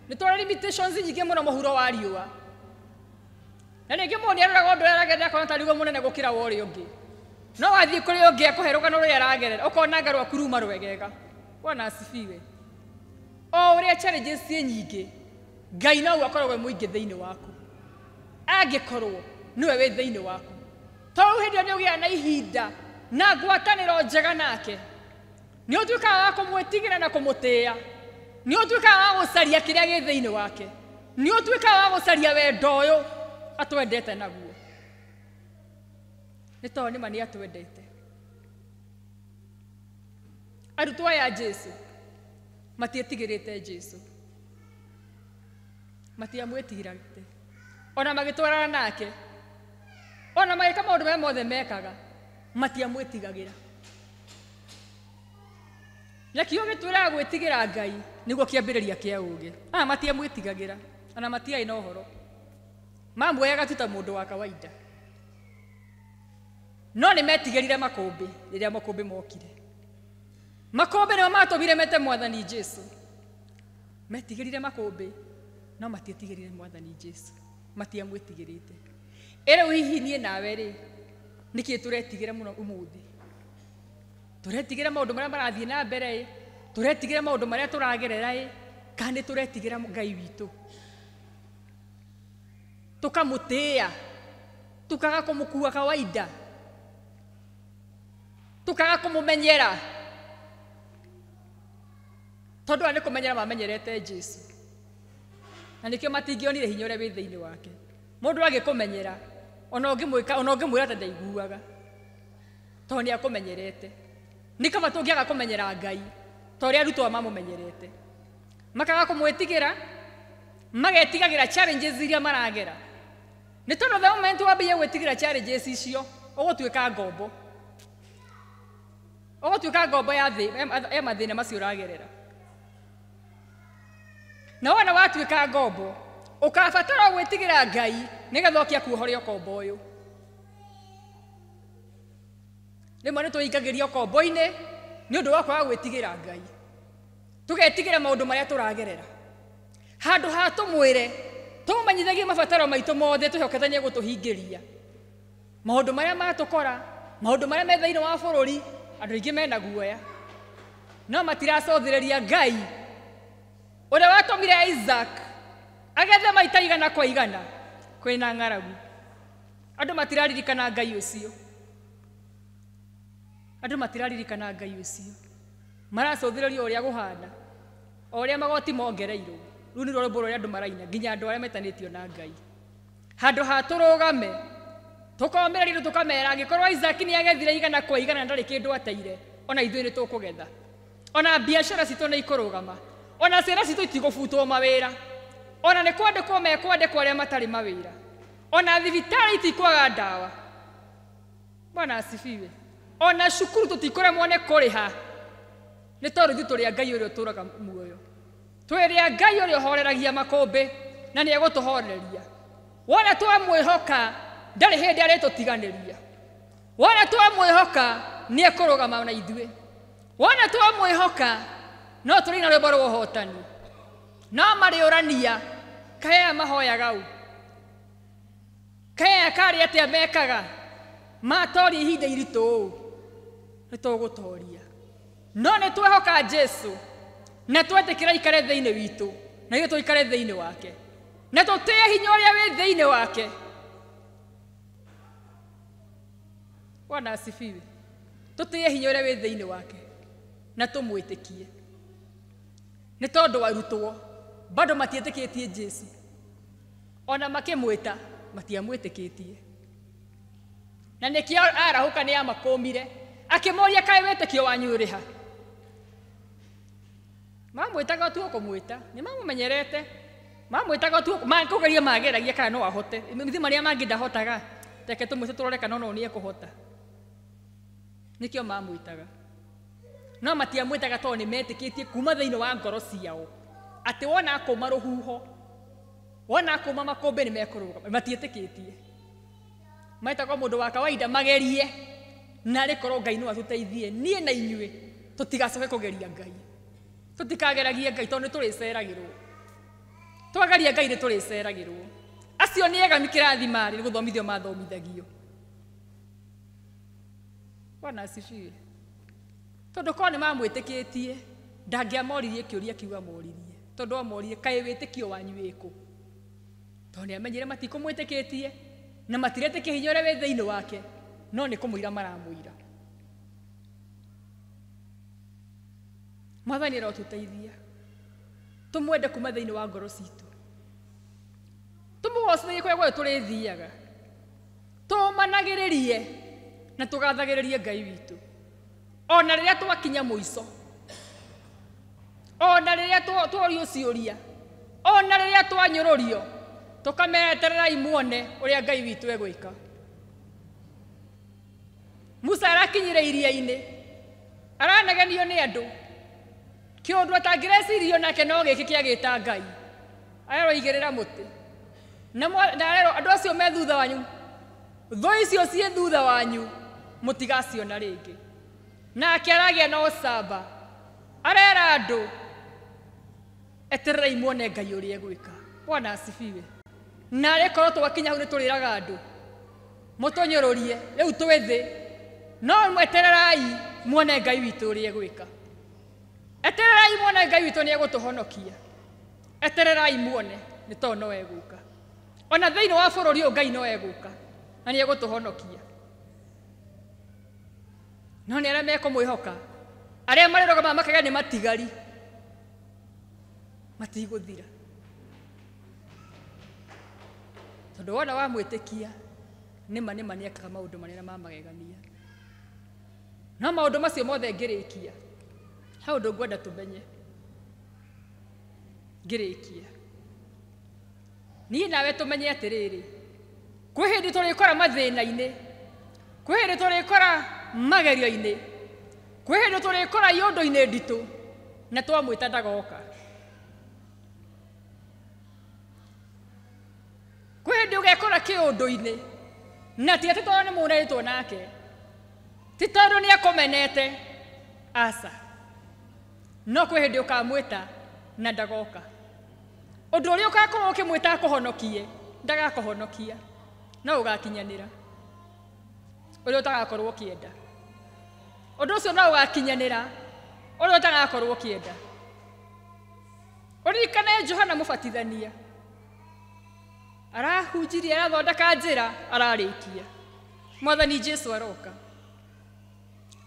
nĩ tũrĩ limitations nyingĩ mũno mũhuro wa riũa. Na rĩngĩ mũndũ nĩ aroraga ũndũ ũrĩa aragerera akona ta arĩ mũnene gũkĩra wa ũrĩa ũngĩ. No wathiĩ kũrĩ ũngĩ akũhe rũgano rũrĩa aragerera, ũkona anga rwaku ruma rwegega. Bwana asifiwe. O ũrĩa challenges ciĩ nyingĩ, Ngai noguo akoragwo e mũingĩ thĩinĩ waku. Angĩkorwo nĩwe wĩ thĩinĩ waku. Tondũ hĩndĩ ĩyo nĩ ũgĩaga na ihinda na ngwatanĩro njega nake. Nĩ ũtuĩkaga wa kũmwĩtigĩra na kũmũtĩĩa. Nĩ ũtuĩkaga wa gũcaria kĩrĩa gĩ thĩinĩ wake. Nĩ ũtuĩkaga wa gũcaria wendo ũyũ atwendete naguo. Nĩ tondũ nĩma nĩ atwendete. Arutwo aya a Jesu matietigĩrĩte Jesu, matiamwĩtigĩrĩte, ona magĩtwarana nake, ona magĩka maũndũ marĩa mothe mekaga, matiamwĩtigagĩra. Na kiugo gĩtwĩraga gwĩtigĩra Ngai nĩguo kĩambĩrĩria kĩa ũũgĩ. Aya matiamwĩtigagĩra, ona matiarĩ na ũhoro. Mamuoyaga tu ta mũndũ wa kawaida. No nĩ metigĩrire makũmbĩ rĩrĩa makũmbĩ mokire. Makũmbĩ nĩmo matũmire mete Mwathani Jesu. Metigĩrire makũmbĩ, no matietigĩrire Mwathani Jesu. Matiamwĩtigĩrĩte. Ĩ rĩu hihi niĩ nawe rĩ, nĩkĩ tũretigĩra mũno ũmũthĩ? Tũretigĩra maũndũ marĩa marathiĩ na mbere ĩ, tũretigĩra maũndũ marĩa tũragerera ĩ, kana nĩ tũretigĩra Ngai witũ? Tũkamũtĩĩa, tũkaga kũmũkua kawaida, tũkaga kũmũmenyera. Tondũ aya nĩ kũmenyera mamenyerete Jesu. Na nĩkĩo matingĩonire hinya ũrĩa wĩ thĩinĩ wake. Mũndũ angĩkũmenyera, ona ũngĩmwĩka, ona ũngĩmwĩra ta ndaiguaga, tondũ nĩ akũmenyerete. Nĩ kaba tũngĩaga kũmenyera Ngai ta ũrĩa arutwo mamũmenyerete. Makaga kũmwĩtigĩra, magetigagĩra challenges iria maragera. Nĩ tondũ the moment wambĩrĩria gwĩtigĩra challenges icio, ũgũtuĩka ngombo. Ũgũtuĩka ngombo ya thĩ, ya mathĩna macio ũragerera. Na wona watuĩka ngombo, ũkabatara gwĩtigĩra Ngai nĩgetha oke akuohore ũkombo ũyũ. Rĩmwe nĩ tũingagĩrio ũkombo-inĩ nĩ ũndũ wa kwaga gwĩtigĩra Ngai. Tũgetigĩra maũndũ marĩa tũragerera. Handũ ha tũmwĩre, tũmũmenyithagie mabataro maitũ mothe twĩhokete nĩ egũtũhingĩria. Maũndũ marĩa matũkora, maũndũ marĩa me thĩinĩ wa bũrũri, andũ aingĩ mena guoya. No matiracũthĩrĩria Ngai ũrĩa watũmire Isaac agethe maita igana kwa igana kwĩna ng'aragu. Andũ matiraririkana Ngai ũcio. Andũ matiraririkana Ngai ũcio. Maracũthĩrĩria ũrĩa gũhana, o ũrĩa magoti mongereirwo. Rũu nĩruo rwĩmbo rũrĩa andũ maraina, nginya andũ arĩa metanĩtio na Ngai. Handũ ha tũrũgame tũkomĩrĩria tũkamera angĩkorwo Isaac nĩ agethire 100 kwa 100 ndarĩ kĩndũ ateire, ona ithuĩ nĩ tũkũgetha. Ona biacara citũ nĩ ikũrũgama, ona ciana citũ itigũbutwo mawĩra, ona nĩ kwandĩkwo mekwandĩkwo arĩa matarĩ mawĩra, ona thibitarĩ itikwaga ndawa. Bwana asifiwe. Ona cukuru tũtikũremwo nĩ kũrĩha, nĩ tondũ ithuĩ tũrĩ a Ngai ũrĩa ũtũũraga muoyo, twĩrĩ a Ngai ũrĩa ũhoreragia makũmbĩ na nĩ egũtũhoreria. Wona twamwĩhoka ndarĩ hĩndĩ arĩtũtiganĩria. Wona twamwĩhoka nĩ ekũrũgama na ithuĩ. Wona twamwĩhoka no tũrĩ na rwĩmbo rwa ũhotani. No marĩũrania kaĩ aya mahoyaga ũ, kaĩ aya karĩ atĩa mekaga, matoria ihinda iritũ ũũ, nĩ tũgũtoria. No nĩ twehoka Jesu na twetĩkĩra aikare thĩinĩ witũ na ithuĩ tũikare thĩinĩ wake na tũtĩe hinya ũrĩa wĩ thĩinĩ wake. Bwana asifiwe. Tũtĩe hinya ũrĩa wĩ thĩinĩ wake na tũmwĩtĩkie, nĩ tondũ arutwo bado matiĩtĩkĩtie Jesu, ona makĩmwĩta matiamwĩtĩkĩtie. Na nĩkĩo arahũka nĩ amakũmire akĩmoria kaĩ wĩtĩkio wanyu ũrĩ ha. Mamwĩtaga tu kũmwĩta, nĩ mamũmenyerete, mamwĩtaga tu kũgeria mageragia kana no ahote, mithĩ marĩa mangĩ ndahotaga, reke tũmwĩte tũrore kana no nĩ ekũhota. Nĩkĩo mamwĩtaga. No matiamwĩtaga tondũ nĩ metĩkĩtie kuma thĩinĩ wa ngoro ciao atĩ wona akũma rũhuho, wona akũma makũmbĩ nĩ mekũrũgama. Matiĩtĩkĩtie, metagwo mũndũ wa kawaida magerie, na rĩkorwo Ngai no atũteithie niĩ na inyuĩ tũtigacoke kũgeria Ngai, tũtikageragie Ngai tondũ nĩ tũrĩceragĩrwo. Twageria Ngai nĩ tũrĩceragĩrwo. Acio nĩ egami kĩrathi marĩ nĩ gũthomithio mathomithagio. Bwana asifiwe. Tondũ korwo nĩ mamwĩtĩkĩtie ndangĩamoririe kĩũria kĩu amoririe, tondũ amoririe kaĩ wĩtĩkio wanyu wĩkũ, tondũ nĩ amenyire matikũmwĩtĩkĩtie na matiretĩkia hinya ũrĩa wĩ thĩinĩ wake, no nĩ kũmũira maramũira. Mwathani arotũteithia tũmwende kuma thĩinĩ wa ngoro citũ, tũmũgocithagie kũrĩa guothe tũrĩthiaga, tũmanagĩrĩrie na tũgathagĩrĩrie Ngai witũ, ona rĩrĩa twakinya mũico, ona rĩrĩa tworio ciũria, ona rĩrĩa twanyũrũrio, tũkametererai muone ũrĩa Ngai witũ egwĩka. Musa arakinyire iria-inĩ, aranagenio nĩ andũ, kĩũndũ atangĩrecirio nake no gĩkĩ kĩagĩta Ngai, arerwo igĩrĩra mũtĩ, na arerwo andũ acio me thutha wanyu, thũ icio ciĩ thutha wanyu mũtigaciona rĩngĩ. Nake aragĩa na ũcamba, arera andũ etererai muone Ngai ũrĩa egwĩka. Bwana asifiwe. Na rĩkorwo twakinya hau nĩ tũrĩraga andũ mũtũnyũrũrie rĩu twĩ thĩ, no mwetererai muone Ngai witũ ũrĩa egwĩka. Etererai muone Ngai witũ nĩ egũtũhonokia. Etererai muone nĩ tondũ no egũka. Ona thĩinĩ wa bũrũri ũyũ Ngai no egũka na nĩ egũtũhonokia. No nĩ arĩa mekũmwĩhoka, arĩa marĩrũgamaga makauga nĩ matigari, matigũthira. Tondũ wona wamwĩtĩkia nĩma nĩma nĩ ekaga maũndũ manene ma magegania. No maũndũ macio mothe ngĩrĩkia, he ũndũ ngwenda tũmenye ngĩrĩkia. Niĩ nawe tũmenye atĩrĩrĩ, kwĩ hĩndĩ tũrĩkora mathĩna-inĩ, kwĩ hĩndĩ tũrĩkora magerio-inĩ, kwĩ hĩndĩ tũrĩkora iũndũ-inĩ nditũ, na twamwĩta ndagoka. Kwĩ hĩndĩ ũgekora kĩũndũ-inĩ, na ti atĩ tondũ nĩ mũnanĩtwo nake, ti tondũ nĩ akũmenete, aca, no kwĩ hĩndĩ ũkamwĩta na ndagoka. Ũndũ ũrĩa ũgakorwo ũkĩmwĩta akũhonokie, ndagakũhonokia, no ũgakinyanĩra ũrĩa ũtagakorwo ũkĩenda. Ũndũ ũcio no ũgakinyanĩra ũrĩa ũtagakorwo ũkĩenda. Ũririkane Johana Mũbatithania arahunjirie, arathondeka njĩra, ararĩkia. Mwathani Jesu aroka,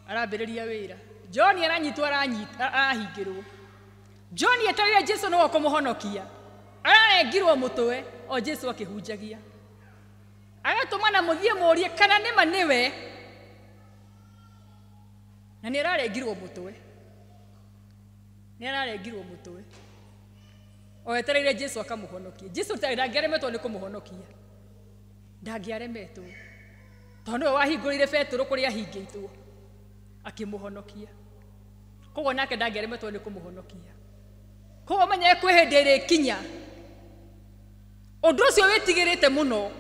arambĩrĩria wĩra. John aranyitwo, arahingĩrwo. John etereire Jesu nĩwe ũkũmũhonokia, ararengirwo mũtwe o Jesu akĩhunjagia. Agatũmana mũthiĩ mũrie kana nĩma nĩwe. Na nĩ ararengirwo mũtwe. Nĩ ararengirwo mũtwe. O etereire Jesu akamũhonokia. Jesu ndangĩaremetwo nĩ kũmũhonokia. Ndangĩaremetwo. Tondũ nĩwe wahingũrĩire Petero kũrĩa ahingĩtwo. Akĩmũhonokia. Koguo nake ndangĩaremetwo nĩ kũmũhonokia. Koguo menye kwĩ hĩndĩ ĩrĩkinya. Ũndũ ũcio wĩtigĩrĩte mũno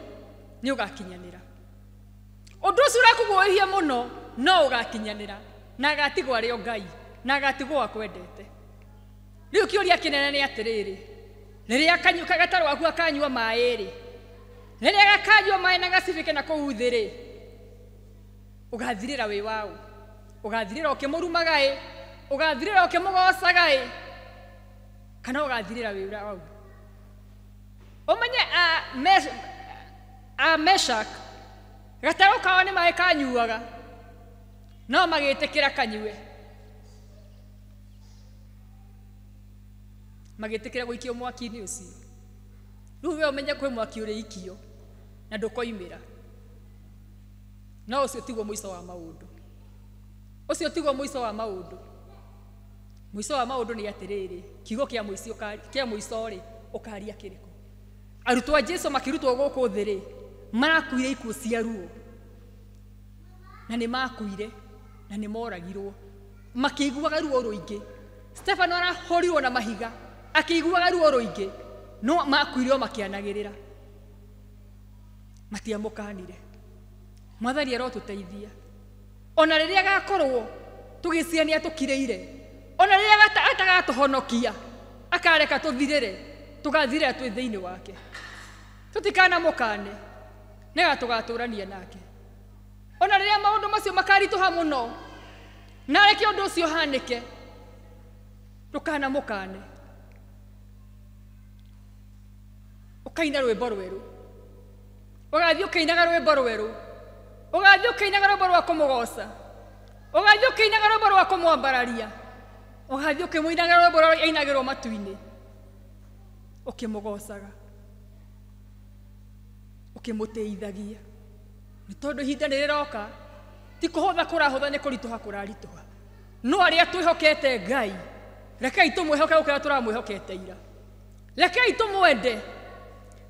nĩ ũgakinyanĩra. Ũndũ ũcio ũrakũguoyia mũno no ũgakinyanĩra. Na agatigwo arĩ o Ngai, na agatigwo akwendete. Rĩu kĩũria kĩnene nĩ atĩrĩrĩ, rĩrĩa gatarũ gaku gakanyua maĩ rĩ, rĩrĩa gakanyua maĩ na gacibĩke na kũu thĩ rĩ, ũgathirĩra wĩ waũ? Ũgathirĩra ũkĩmũrumaga ĩ? Ũgathirĩra ũkĩmũgocaga ĩ? Kana ũgathirĩra wĩ waũ? Ũmenye a Meshak gatarũ kao nĩ maĩ kanyuaga, no magĩtĩkĩra kanyue. Magĩtĩkĩra gũikio mwaki-inĩ ũcio. Rĩu we ũmenye kwĩ mwaki ũrĩikio na ndũkoimĩra. No ũcio tiguo mũico wa maũndũ. Ũcio tiguo mũico wa maũndũ. Mũico wa maũndũ nĩ atĩrĩrĩ, kiugo kĩa mũico kĩa mũico rĩ, ũkaria kĩrĩkũ? Arutwo a Jesu makĩrutwo gũkũ thĩ rĩ, marakuire ikuũ cia ruo. Na nĩ makuire, na nĩ moragirwo. Makĩiguaga ruo rũingĩ. Stefano arahũrirwo na mahiga, akĩiguaga ruo rũingĩ, no makuire o makĩanagĩrĩra. Matiamũkanire. Mwathani arotũteithia. Ona rĩrĩa agakorwo tũgĩciania tũkirĩire, ona rĩrĩa atagatũhonokia, akareka tũthirĩre, tũgathirĩra twĩ thĩinĩ wake. Tũtikanamũkane, nĩgetha tũgatũrania nake. Ona rĩrĩa maũndũ macio makaritũha mũno, na reke ũndũ ũcio ũhanĩke, ndũkanamũkane. Ũkaina rwĩmbo rwerũ. Ũgathiĩ ũkĩinaga rwĩmbo rwerũ. Ũgathiĩ ũkĩinaga rwĩmbo rwa kũmũgoca. Ũgathiĩ ũkĩinaga rwĩmbo rwa kũmwambararia. Ũgathiĩ ũkĩmũinaga rwĩmbo rũrĩa ainagĩrwo matu-inĩ. Ũkĩmũgocaga. Ũkĩmũtĩithagia. Nĩ tondũ ihinda nĩ rĩroka, ti kũhũtha kũrahũtha, nĩ kũritũha kũraritũha. No arĩa twĩhokete Ngai, rekei tũmwĩhoke gũkĩra tũramwĩhokete ira. Rekei tũmwende,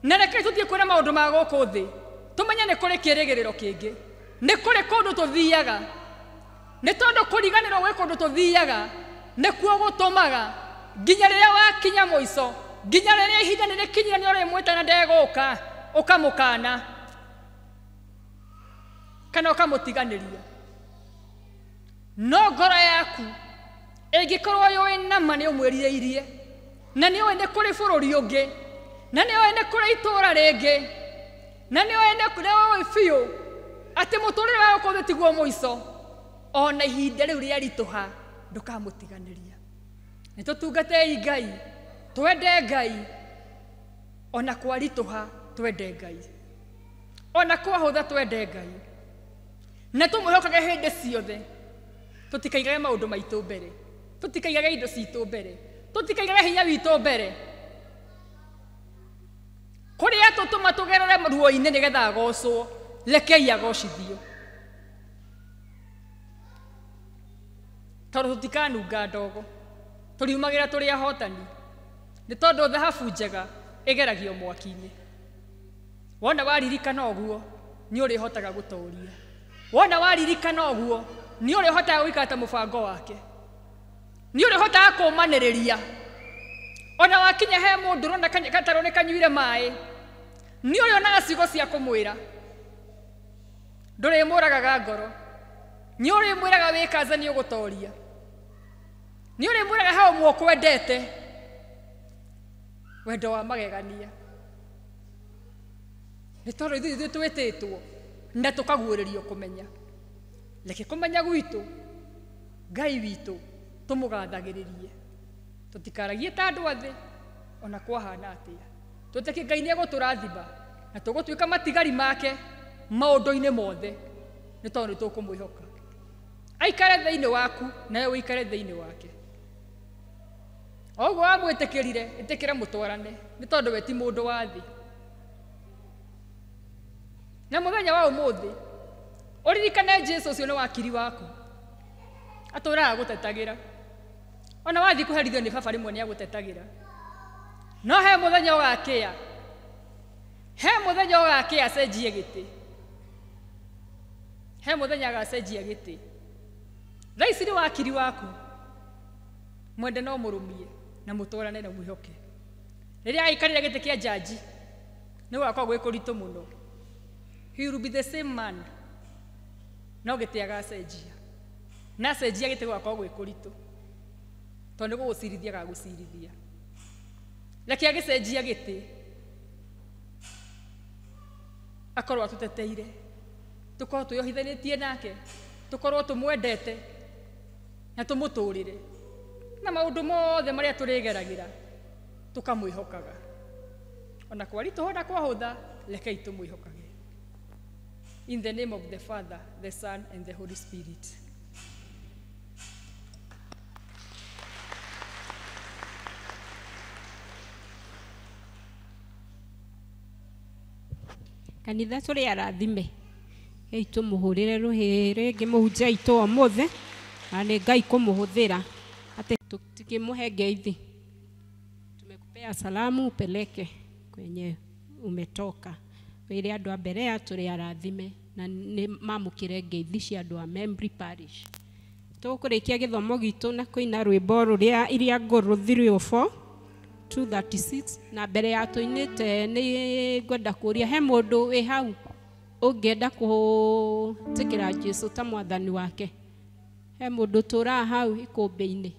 na rekei tũthiĩ kwĩra maũndũ ma gũkũ thĩ, tũmenye nĩ kũrĩ kĩĩrĩgĩrĩro kĩngĩ, nĩ kũrĩ kũndũ tũthiaga. Nĩ tondũ kũriganĩrwo gwĩ kũndũ tũthiaga nĩkuo gũtũmaga nginya rĩrĩa wakinya mũico, nginya rĩrĩa ihinda nĩ rĩkinyire nĩ ũrĩmwĩta na ndegũka, ũkamũkana kana ũkamũtiganĩria. No ngoro yaku ĩngĩkorwo yũĩ nama nĩ ũmwĩrirĩirie, na nĩ ũĩ nĩ kũrĩ bũrũri ũngĩ, na nĩ ũĩ nĩ kũrĩ itũũra rĩngĩ, na nĩ ũĩ nĩ biũ atĩ mũtũrĩre wa gũkũ thĩ tiguo mũico, ona ihinda rĩu rĩaritũha ndũkamũtiganĩria. Nĩ tũtungatei Ngai, twende Ngai, ona kwaritũha twende Ngai, ona kwahũtha twende Ngai, na tũmwĩhokage hĩndĩ ciothe. Tũtikaigage maũndũ maitũ mbere, tũtikaigage indo citũ mbere, tũtikaigage hinya witũ mbere. Kũrĩa tũtũma tũgerere ruo-inĩ nĩgetha agocwo, rekei agocithio. Tondũ tũtikanunga ndogo, tũriumagĩra tũrĩ ahotani, nĩ tondũ thahabu njega ĩgeragio mwaki-inĩ. Wona waririkana ũguo, nĩ ũrĩhotaga gũtooria. Wona waririkana ũguo, nĩ ũrĩhotaga gũikara ta mũbango wake. Nĩ ũrĩhotaga kũũmanĩrĩria. Ona wakinya he mũndũ ũrona gatarũ nĩ kanyuire maĩ, nĩ ũrĩonaga ciugo cia kũmwĩra. Ndũrĩmũragaga ngoro. Nĩ ũrĩmwĩraga wĩkaze nĩ ũgũtooria. Nĩ ũrĩmwĩraga he ũmwe ũkwendete, wendo wa magegania. Nĩ tondũ ithuĩ twĩtĩtwo na tũkaguũrĩrio kũmenya. Reke kũmenya gwitũ Ngai witũ tũmũgathagĩrĩrie. Tũtikaragie ta andũ a thĩ ona kwahana atĩa. Twĩtĩkie Ngai nĩ egũtũrathima na tũgũtuĩka matigari make maũndũ-inĩ mothe, nĩ tondũ nĩ tũkũmwĩhoka. Aikare thĩinĩ waku nawe ũikare thĩinĩ wake. O ũguo wamwĩtĩkĩrire, ĩtĩkĩra mũtwarane, nĩ tondũ we ti mũndũ wa thĩ. Na muthenya wa umuthi uririkane Jesu ucio ni wakiri waku aturaga gutetagira ona wathi kuherithio ni baba rimwe ni agutetagira no he muthenya ugakia he muthenya ugakia acenjie giti he muthenya agacenjia giti thaa ici ni wakiri waku mwende no murumie na mutwarane na mwihoke riria aikarire giti kia jaji ni gwakorwo gwi kuritu muno. He will be the same man no giti agacenjia na cenjia giti gwakorwo gwi kuritu tondu gugucirithia gagucirithia reke agicenjia giti akorwo atuteteire tukorwo twiohithanitie nake tukorwo tumwendete na tumuturire na maundu mothe maria turigeragira tukamwihokaga ona kwaritũha na kwahũtha rekei tumwihokage. In the name of the Father, the Son, and the Holy Spirit. Kanitha tũrĩ arathime ei tũmũhũrĩre rũhĩ rĩngĩ mũhunjia aitũ ũmũthĩ na nĩ Ngai kũmũhũthĩra atĩ tukimũhe ngeithi tumekupea salamu upeleke kwenye umetoka wĩre andũ a Berea tũrĩ arathime na nĩ mamũkĩre ngeithi cia andũ a Membri Parish. Tũkũrĩkia gĩthomo gitũ na kũina rwĩmbo rũrĩa iria ngũrũ 304 236 na mbere ya tũinĩte nĩ ngwenda kũria he mũndũ wĩ hau ũngĩenda kũtĩkĩra Jesu ta mwathani wake he mũndũ tũraha hau ikũmbĩ-inĩ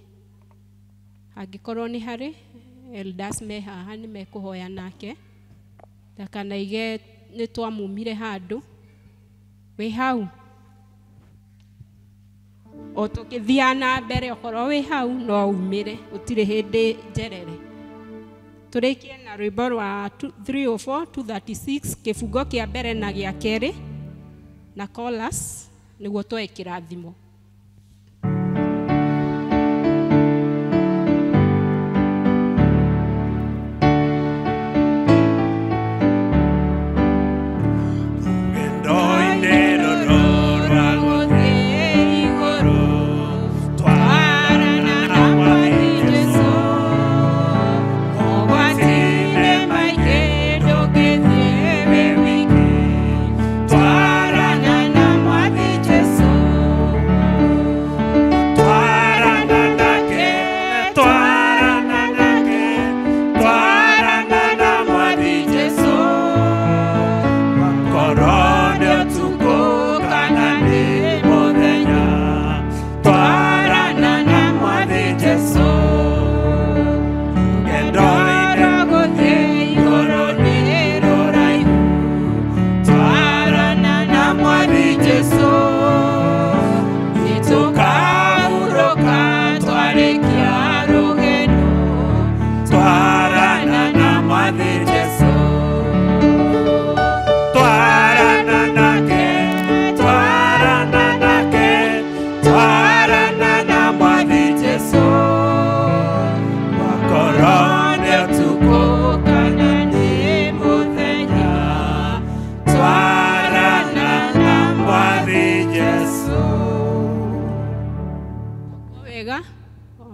angĩkorwo nĩ harĩ elders me haha nĩ mekũhoya nake ndakanaige nĩ twamumire handũ wĩ hau o tũkĩthiaga na mbere okorwo wĩ hau no umĩre gũtirĩ hĩndĩ njerere. Tũrĩkie na rwĩmbo rwa 304 236 kĩbungo kĩa mbere na gĩa kerĩ na chorus nĩguo twoe kĩrathimo.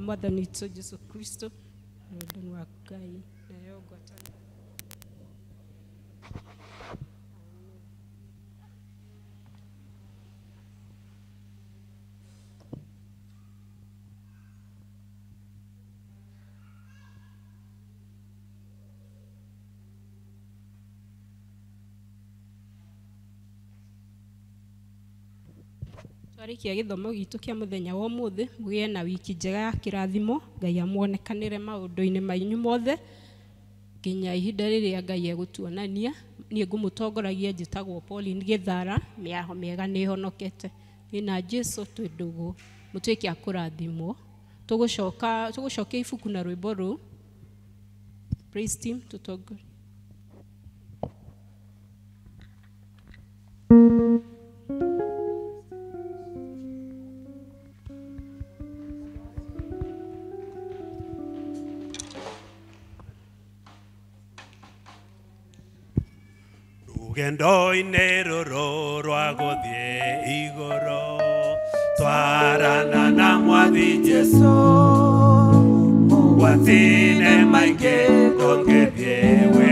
Mwathani witũ Jesu Kristo na wendani wa Ngai nayo ngwatanĩro. Twarikia gĩthomo gitũ kĩa mũthenya wa ũmũthĩ mũgĩe na wiki njega ya kĩrathimo Ngai amuonekanĩre maũndũ-inĩ manyu mothe nginya ihinda rĩrĩa Ngai egũtuonania. Niĩ ngũmũtongoragia njĩtagwo Pauline Gĩthara mĩaho mĩega nĩ ĩhonokete niĩ na Jesu twĩ ndũgũ mũtuĩke a kũrathimwo. Tũgũcokia ibuku na rwĩmbo rũu. Praise team tũtongorie. Rugendo-inĩ rũrũ rwa gũthiĩ igũrũ twarana na mwathi Jesũ watine maingĩ tũngĩthiĩ wĩ